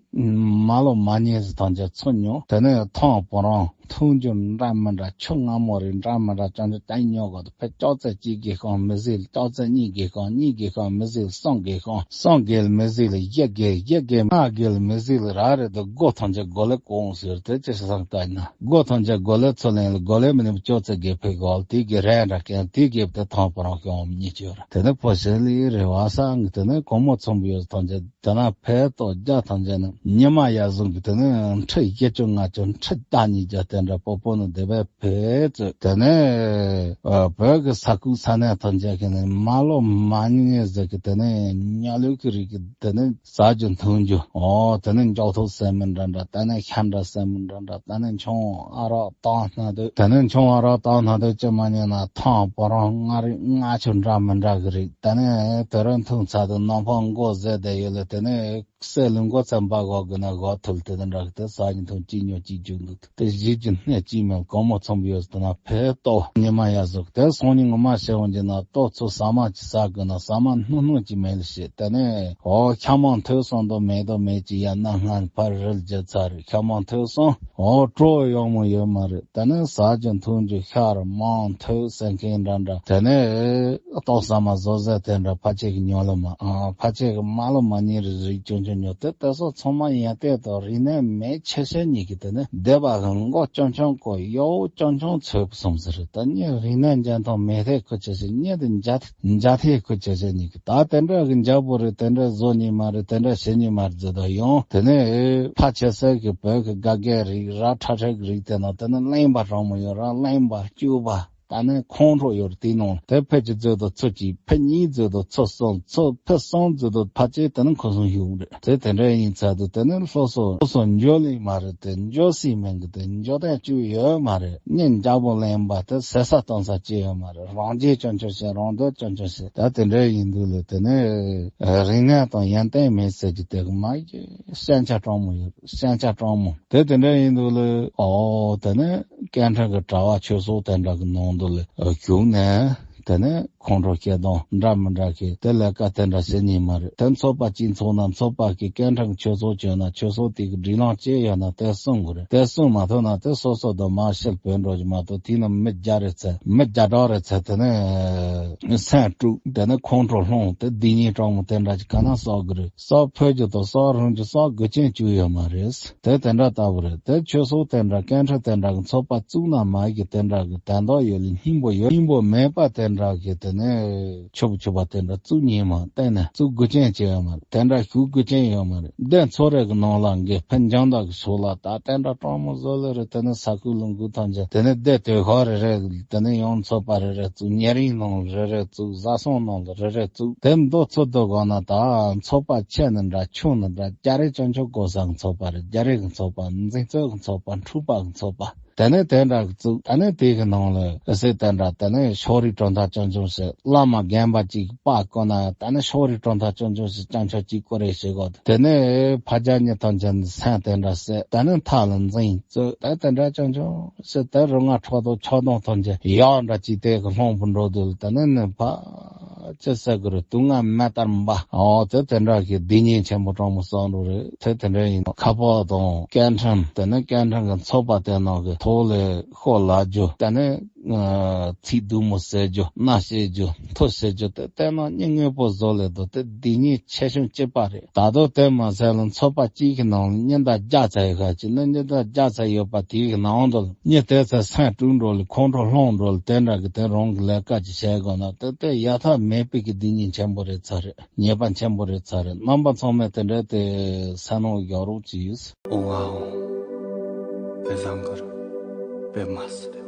མ་ལོ་མ་ཉེས་ཟེར་ཐང་ཆད་ཚུར་ཉོ། དེ་ནས་ཐང་བུ་རང་འཐུང་རྒྱུ་འདྲ་མི་འདྲ་ཆུ་མངར་མོ་རེད་འདྲ་མི་འདྲ་ཅང་ཅང་ཅང་ཉོ་གོ་དུ་ཕེ་ཅོག་ཙེ་གཅིག་གི་ཤོང་མི་ཟིག་ལ་ཅོག་ཙེ་གཉིས་གི་ཤོང་གཉིས་གི་ཤོང་མི་ཟིག་ལ་གསུམ་གི་ཤོང་གསུམ་གི་ལ་མི་ཟིག་ལ་བཞི་གི་བཞི་གི་ལྔ་གི་ལ་མི་ཟིག་ལ་ར་རེད་དུ་སྒོ་ཐང་ཆད་སྒོ་ལས་གོང་ཟེར་དེ་ཅི་ཞིག་བསམ་ལྟ་ཡིན་ན། སྒོ་ཐམས་ཅད་སྒོ་ལས་ཚུར་ལེན་ལ་སྒོ་ལས་མི་ནུབ་ཅོག་ཙེ་དགེ་ཕེ་གོ་ལ་དེ་གི་རན་འདྲ་ཀན་དེ་གི་དེ་ཐང་པོ་རང་ཤོང་མི་ཉེ་ཅོ་ར། དེ་ནས་ཕོ་ཞིག་ལས་རེ་བ་སང་གི་དེ་ནས་གོང་མོ་ཚོམ་བུ་ཡོད་ཐམས་ཅད་དེ་ན་ཕེ་ཏོ་རྒྱ་ཐམས་ཅད་ནི་ཉི་མ་ཡར་བཟུང་གི་དེ་ནས་ཁྲི་བཞི་བཅུ་ལྔ་བཅུ་ཁྲི་བདག་ཉིས་བརྒྱ་དེ་འདྲ་པོ་པོ་ནི་དེ་བས་ཕེ་ཙོད། དེ་ནས་ཨ་བོད་ཀྱི་ས་ཁུག་ས་གནས་ཐམས་ཅད་ཀྱི་ནི་མ་ལོ་མ་ཉེས་ཟེར་གི་དེ་ནས་ཉ་ལུག་གི་རིགས་ཀྱི་དེ་ནས། ཟ་རྒྱུ་འཐུང་རྒྱུ། ཨོ་དེ་ནས་མགྱོགས་ཐོག་ཟེར་མི་འདྲ་འདྲ། དེ་ནས་ཤ་འདྲ་ཟེར་མི་འདྲ་འདྲ། དེ་ནས་ཆང་ཨ་རག་བཏང་སྣ་དུ། དེ་ནས་ཆང་ཨ་རག་བཏང་སྣ་དུ་ཅི་མ་ཉན་ན་ཐང་བུ་རང་མངར་རིགས་མངར་ཆུ་འདྲ་མི་འདྲ་གི་རིགས། དེ་ནས་དེ་རིང་འཐུང་ཚར་དུ་ནམ་འཕང་མགོ་ཟེར་བསྡད་ཡོད་ལ། དེ་ནས་ སའི་ལུང་གོ་ཚ་འབའ་གོ་གི་ན་གོ་ཐུལ་དེ་དང་འདྲ་གི་དེ་ས་ཉི་ཐུང་ཅི་ཉོ་ཅི་རྒྱུག་འདུག་དེ་གཞིས་ཀྱི་སྣེ་ཅི་མེད་གོང་མོ་ཚོམ་ཡོད་དེ་ན་ཕེ་ཏོ་ཉི་མ་ཡ་ཟུག་དེ་སོང་ཉི་ངོ་མ་ཤེས་འོང་གྱི་ན་ཏོ་ཚོ་ས་མ་ཅི་ས་གི་ན་ས་མ་སྣུ་སྣུ་ཅི་མེད་ལ་ཤེས་དེ་ནས་ཨོ་ཁྱ་མང་ཐོས་སོང་དོ་མེད་དོ་མེད་ཅི་ཡ་ན་སྔན་ཕར་རིལ་རྒྱུ་ཚ་རེད། ཁྱ་མང་ཐོས་སོང་། ཨོ་སྤྲོ་ཡོང་མོ་ཡོད་མ་རེད། དེ་ནས་ཟ་རྒྱུ་འཐུང་རྒྱུ་ཤར་མང་ཐོས་ཟེར་མཁན་འདྲ་འདྲ་དེ་ནས་ཏོག་ས་མ་བཟོ་ཟེར་དེ་འདྲ་ཕ་ཆེ་གི་ཉོ་ལ་མ་ཨ་ཕ་ཆེ་གི་མ་ལ་མ་ཉེ་རི་རིག་ཅུང་ཅུང་ཉོ་དེ་དེ་སོགས་ཚང་མ་ཡན་ཏེ་དང་རིག་གནས་མེད་ཆེ་ཤེས་ཉིད་ཀྱི་དེ་ནས་སྡེ་བ་གི་མགོ་ཅུང་ཅུང་བསྐོར་ཡོ་ཅུང་ཅུང་ཚོས་སོང་ཟེར། ད་ཉེ་རིག་གནས་འཇོན་ཐང་མེད་ཐེ་ཁུ་ཆེ་ཤེས་ཉེ་དེ་འཇའ་འཇའ་ཐེ་ཁུ་ཆེ་ཤེས་ཉིད་ཀྱི་ད་དེ་འདྲ་གི་འཇའ་པོ་རེད། དེ་འདྲ་བཟོ་ཉིད་མ་རེད། དེ་འདྲ་བྱེད་ཉིད་མ་རེད་ཟེར་ད་ཡོང་དེ་ནས་ཕ་ཆེ་ས་གི་བོད་གི་དགའ་དགའ་རིག་ར་ཁྲ་ཁྲ་གི་རིག་དེ་ན་དེ་ནས་གླེན་པ་རང་མོ་ཡོད་ར་གླེན་པ་སྐྱུག་པ། ད་ནི་ཁོང་ཁྲོ་ཡོད་དེ་ནང་དེ་ཕལ་གྱི་མཛོད་དུ་ཚོ་གཅིག་ཕལ་གཉིས་མཛོད་དུ་ཚོ་གསུམ་ཚོ་ཕལ་གསུམ་མཛོད་དུ་ཕལ་ཆེར་དེ་ནི་ཁོ་སོང་ཡོང་རེད། དེ་དེ་འདྲ་ཡིན་ཚར་དུས་དེ་ནི་སློབ་གསོ་སློབ་གསོ་འཇོ་ལེ་མ་རེད། དེ་འཇོ་སྲིད་མིན་གི་དེ་འཇོ་དོན་བཅུ་ཡོད་མ་རེད། ཉིན་འཇའ་པོ་ལེན་པ་དེ་ཟེར་ས་གཏོང་ས་ཅི་ཡོད་མ་རེད། རང་རྒྱལ་ཅོན་ཅོན་བྱེད་རང་འདོད་ཅོན་ཅོན་བྱེད་ད་དེ་འདྲ་ཡིན་དུས་ལ་དེ་ནི་རིག་གནས་དང་ཡོན་ཏན་མེད་ཟེར་གྱི་དེ་གི་མ་ཡི་ཤན་ཆ་སྤྲང་མོ་ཡོད། ཤན་ཆ་སྤྲང་མོ་དེ་དེ་འདྲ་ཡིན་དུས་ལ་ཨོ་དེ་ནི་སྐད་འཕྲིན་གྱི་དྲ་བ་ཆོས་ཚོགས་དེ་འདྲ་གི་ནང་དུ་ལ་ཞུགས་ནས་དེ་ནས་ཁོང་ཁྲོ་སྐྱེ་སྟངས་འདྲ་མི་འདྲ་གི་དེ་ལས་ཀ་དེ་འདྲ་བྱེད་ཉིན་མ་རེད། དེ་ཚོགས་པ་གཅིག་ཚོགས་ན་ཚོགས་པ་གི་སྐད་འཕྲིན་ཆོས་ཚོགས་བྱོས་ན་ཆོས་ཚོགས་དེ་གི་སྒྲིག་ལམ་ཅི་ཡོད་ན་དེ་སྲུང་དགོས་རེད། དེ་སྲུང་མ་ཐུབ་ན་དེ་སོ་སོ་དང་མ་ཤེས་བོད་འགྲོ་གི་མ་གཏོགས་དེ་ནི་མི་བརྒྱ་རེ་ཚད་མི་བརྒྱ་གྲངས་རེ་ཚད་དེ་ནས་སེམས་དཀྲུག་དེ་ནས་ཁོང་ཁྲོ་སློང་དེ་སྡིག་ཉེས་སྤྲང་མོ་དེ་འདྲ་གི་ག་ན་བསགས་དགོས་རེད། བསགས་ཕོད་རྒྱུ་དང་བསགས་རུང་རྒྱུ་བསགས་དགོས་ཅན་བཅུག་ཡོད་མ་རེད། དེ་དེ་འདྲ་ལྟ་བུ་རེད། དེ་ཆོས་ཚོགས་དེ་འདྲ་སྐད་འཕྲིན་དེ་འདྲ་གི་ཚོགས་པ་བཙུགས་ན་མ་གི་དེ་འདྲ་གི་དན་རྟགས་ཡོད་ལ་སྙིང་པོ་ཡོད། སྙིང་པོ་མེད་པ་དེ་འདྲ་གི་དེ་ནས་ཆོ་བུ་ཆོ་བ་དེ་འདྲ་བཙུགས་ཉན་མ་བསྟན་ནས་བཙུགས་དགོས་ཅན་ཅི་ཡོད་མ་རེད། དེ་འདྲ་ཞུགས་དགོས་ཅན་ཡོད་མ་རེད། འདི་ཚོ་རེ་གི་ནང་ལ་འགས་ཕན་སྦྱང་བདག་གི་ཚོགས་ལ་ད་དེ་འདྲ་སྤྲང་མོ་བཟོ་ལེ་རེད། དེ་ནས་ས་ཁུལ་ལུང་ཁུལ་ཐམས་ཅད་དེ་ནས་སྡེ་སྡོད་ཁང་རེ་རེ་དེ་ནས་ཡང་ཚོགས་པ་རེ་རེ་བཙུགས། ཉེ་རིང་ནང་རེ་རེ་བཙུགས། བཟའ་ཚང་ནང་ལ་རེ་རེ་བཙུགས། དེ་མདོ་ཚོ་དོ་གང་ན་ད་ཚོགས་པ་ཆེ་ནི་འདྲ་ཆུང་ནི་འདྲ་རྒྱ་རེ་ཅོན་ཆོ་གོ་ས་གི་ཚོགས་པ་རེད། རྒྱ་རེ་གི་ཚོགས་པ་འཛིན་རྩོད་གི་ཚོགས་པ་འཁྲུག་པ་གི་ཚོགས་པ། དེ་ནས་དེ་འདྲ་གི་བཙུགས། དེ་ནས་དེ་གི་ནང་ལ་ཨེ་སེ་དེ་འདྲ་དེ་ནས་ཕྱོགས་རིས་གྲུབ་མཐའ་ཅོན་ཆོ་ཞིག་བླ་མ་རྒན་པ་གཅིག་པ་བསྐོ་ན་དེ་ནས་ཕྱོགས་རིས་གྲུབ་མཐའ་ཅོན་ཆོ་ཞིག་ཅོན་ཆོ་གཅིག་བསྐོ་རེ་བྱེད་དགོས། དེ་ནས་ཕ་རྒྱ་གཉིས་ཐམས་ཅད་སེམས་དེ་འདྲ་སེ་དེ་ནས་མཐའ་ལ་འཛིན་རྩོད་དེ་དེ་འདྲ་ཅོན་ཆོ་ཟེར་དེ་རུ་ང་ཁྲོ་དོ་ཆོ་དོང་ཐོན་གྱི་ཡག་འདྲ་ཅིག་དེ་གི་ལྷོང་པོ་འགྲོ་དུས་དེ་ནས་ནི་ཕ་ཅི་ཟེར་གི་རེད། དུག་ལྔ་མེ་ལྟར་འབར། འོ་དེ་དེ་འདྲ་གི་སྡིག་ཉེས་ཆེན་པོ་སྤྲང་མོ་བསགས་འགྲོ་རེད། དེ་དེ་འདྲ་ཡིན་ནོ། ཁ་པར་དང་སྐད་འཕྲིན་དེ་ནི་སྐད་འཕྲིན་གི་ཚོགས་པ་དེ་ནང་གི་ཐོག་ལས་ཤོ་ལ་རྒྱུ་དེ་ནི་ཚིག་སྡུག་མོ་ཟེར་རྒྱུ་མནའ་བཤད་རྒྱུ་མཐུ་བཤད་རྒྱུ་དེ་དེ་ནང་སྙིང་དངོས་པོ་བཟོ་ལས་དོ་དེ་སྡིག་ཉེས་ཆེ་ཆུང་གཅིག་པ་རེད། ད་དོ་དེ་མ་ཟད་ལ་ཚོགས་པ་གཅིག་གི་ནང་ལ་ཉི་ཟླ་བརྒྱ་ཙམ་ཡོད་ཁ་ཅིག་ན་ཉི་ཟླ་བརྒྱ་ཙམ་ཡོད་པ་དེའི་གི་ནང་དུ་ལ་ཉི་དེ་ཚེ་སེམས་དཀྲུག་འགྲོ་ལ་ཁོང་ཁྲོ་སློང་འགྲོ་ལ་དེ་འདྲ་གི་དེ་རང་གི་ལས་ཀ་ཅིག་བྱས་དགོས་ན་དེ་དེ་ཡ་ཐབས་མེད་པའི་གི་སྡིག་ཉེས་ཆེན་པོ་རེད་ཚར་རེད། ཉེས་པ་ཆེན་པོ་རེད་ཚར་རེད། རྣམ་པ་ཚང་མས་དེ་འདྲ་དེ་སེམས་ནང་རྒྱག་རོགས་ཅིག་ཡོད། ཨོ་ཝའོ། པེ་ཟང་གར། པེ་མ་སི།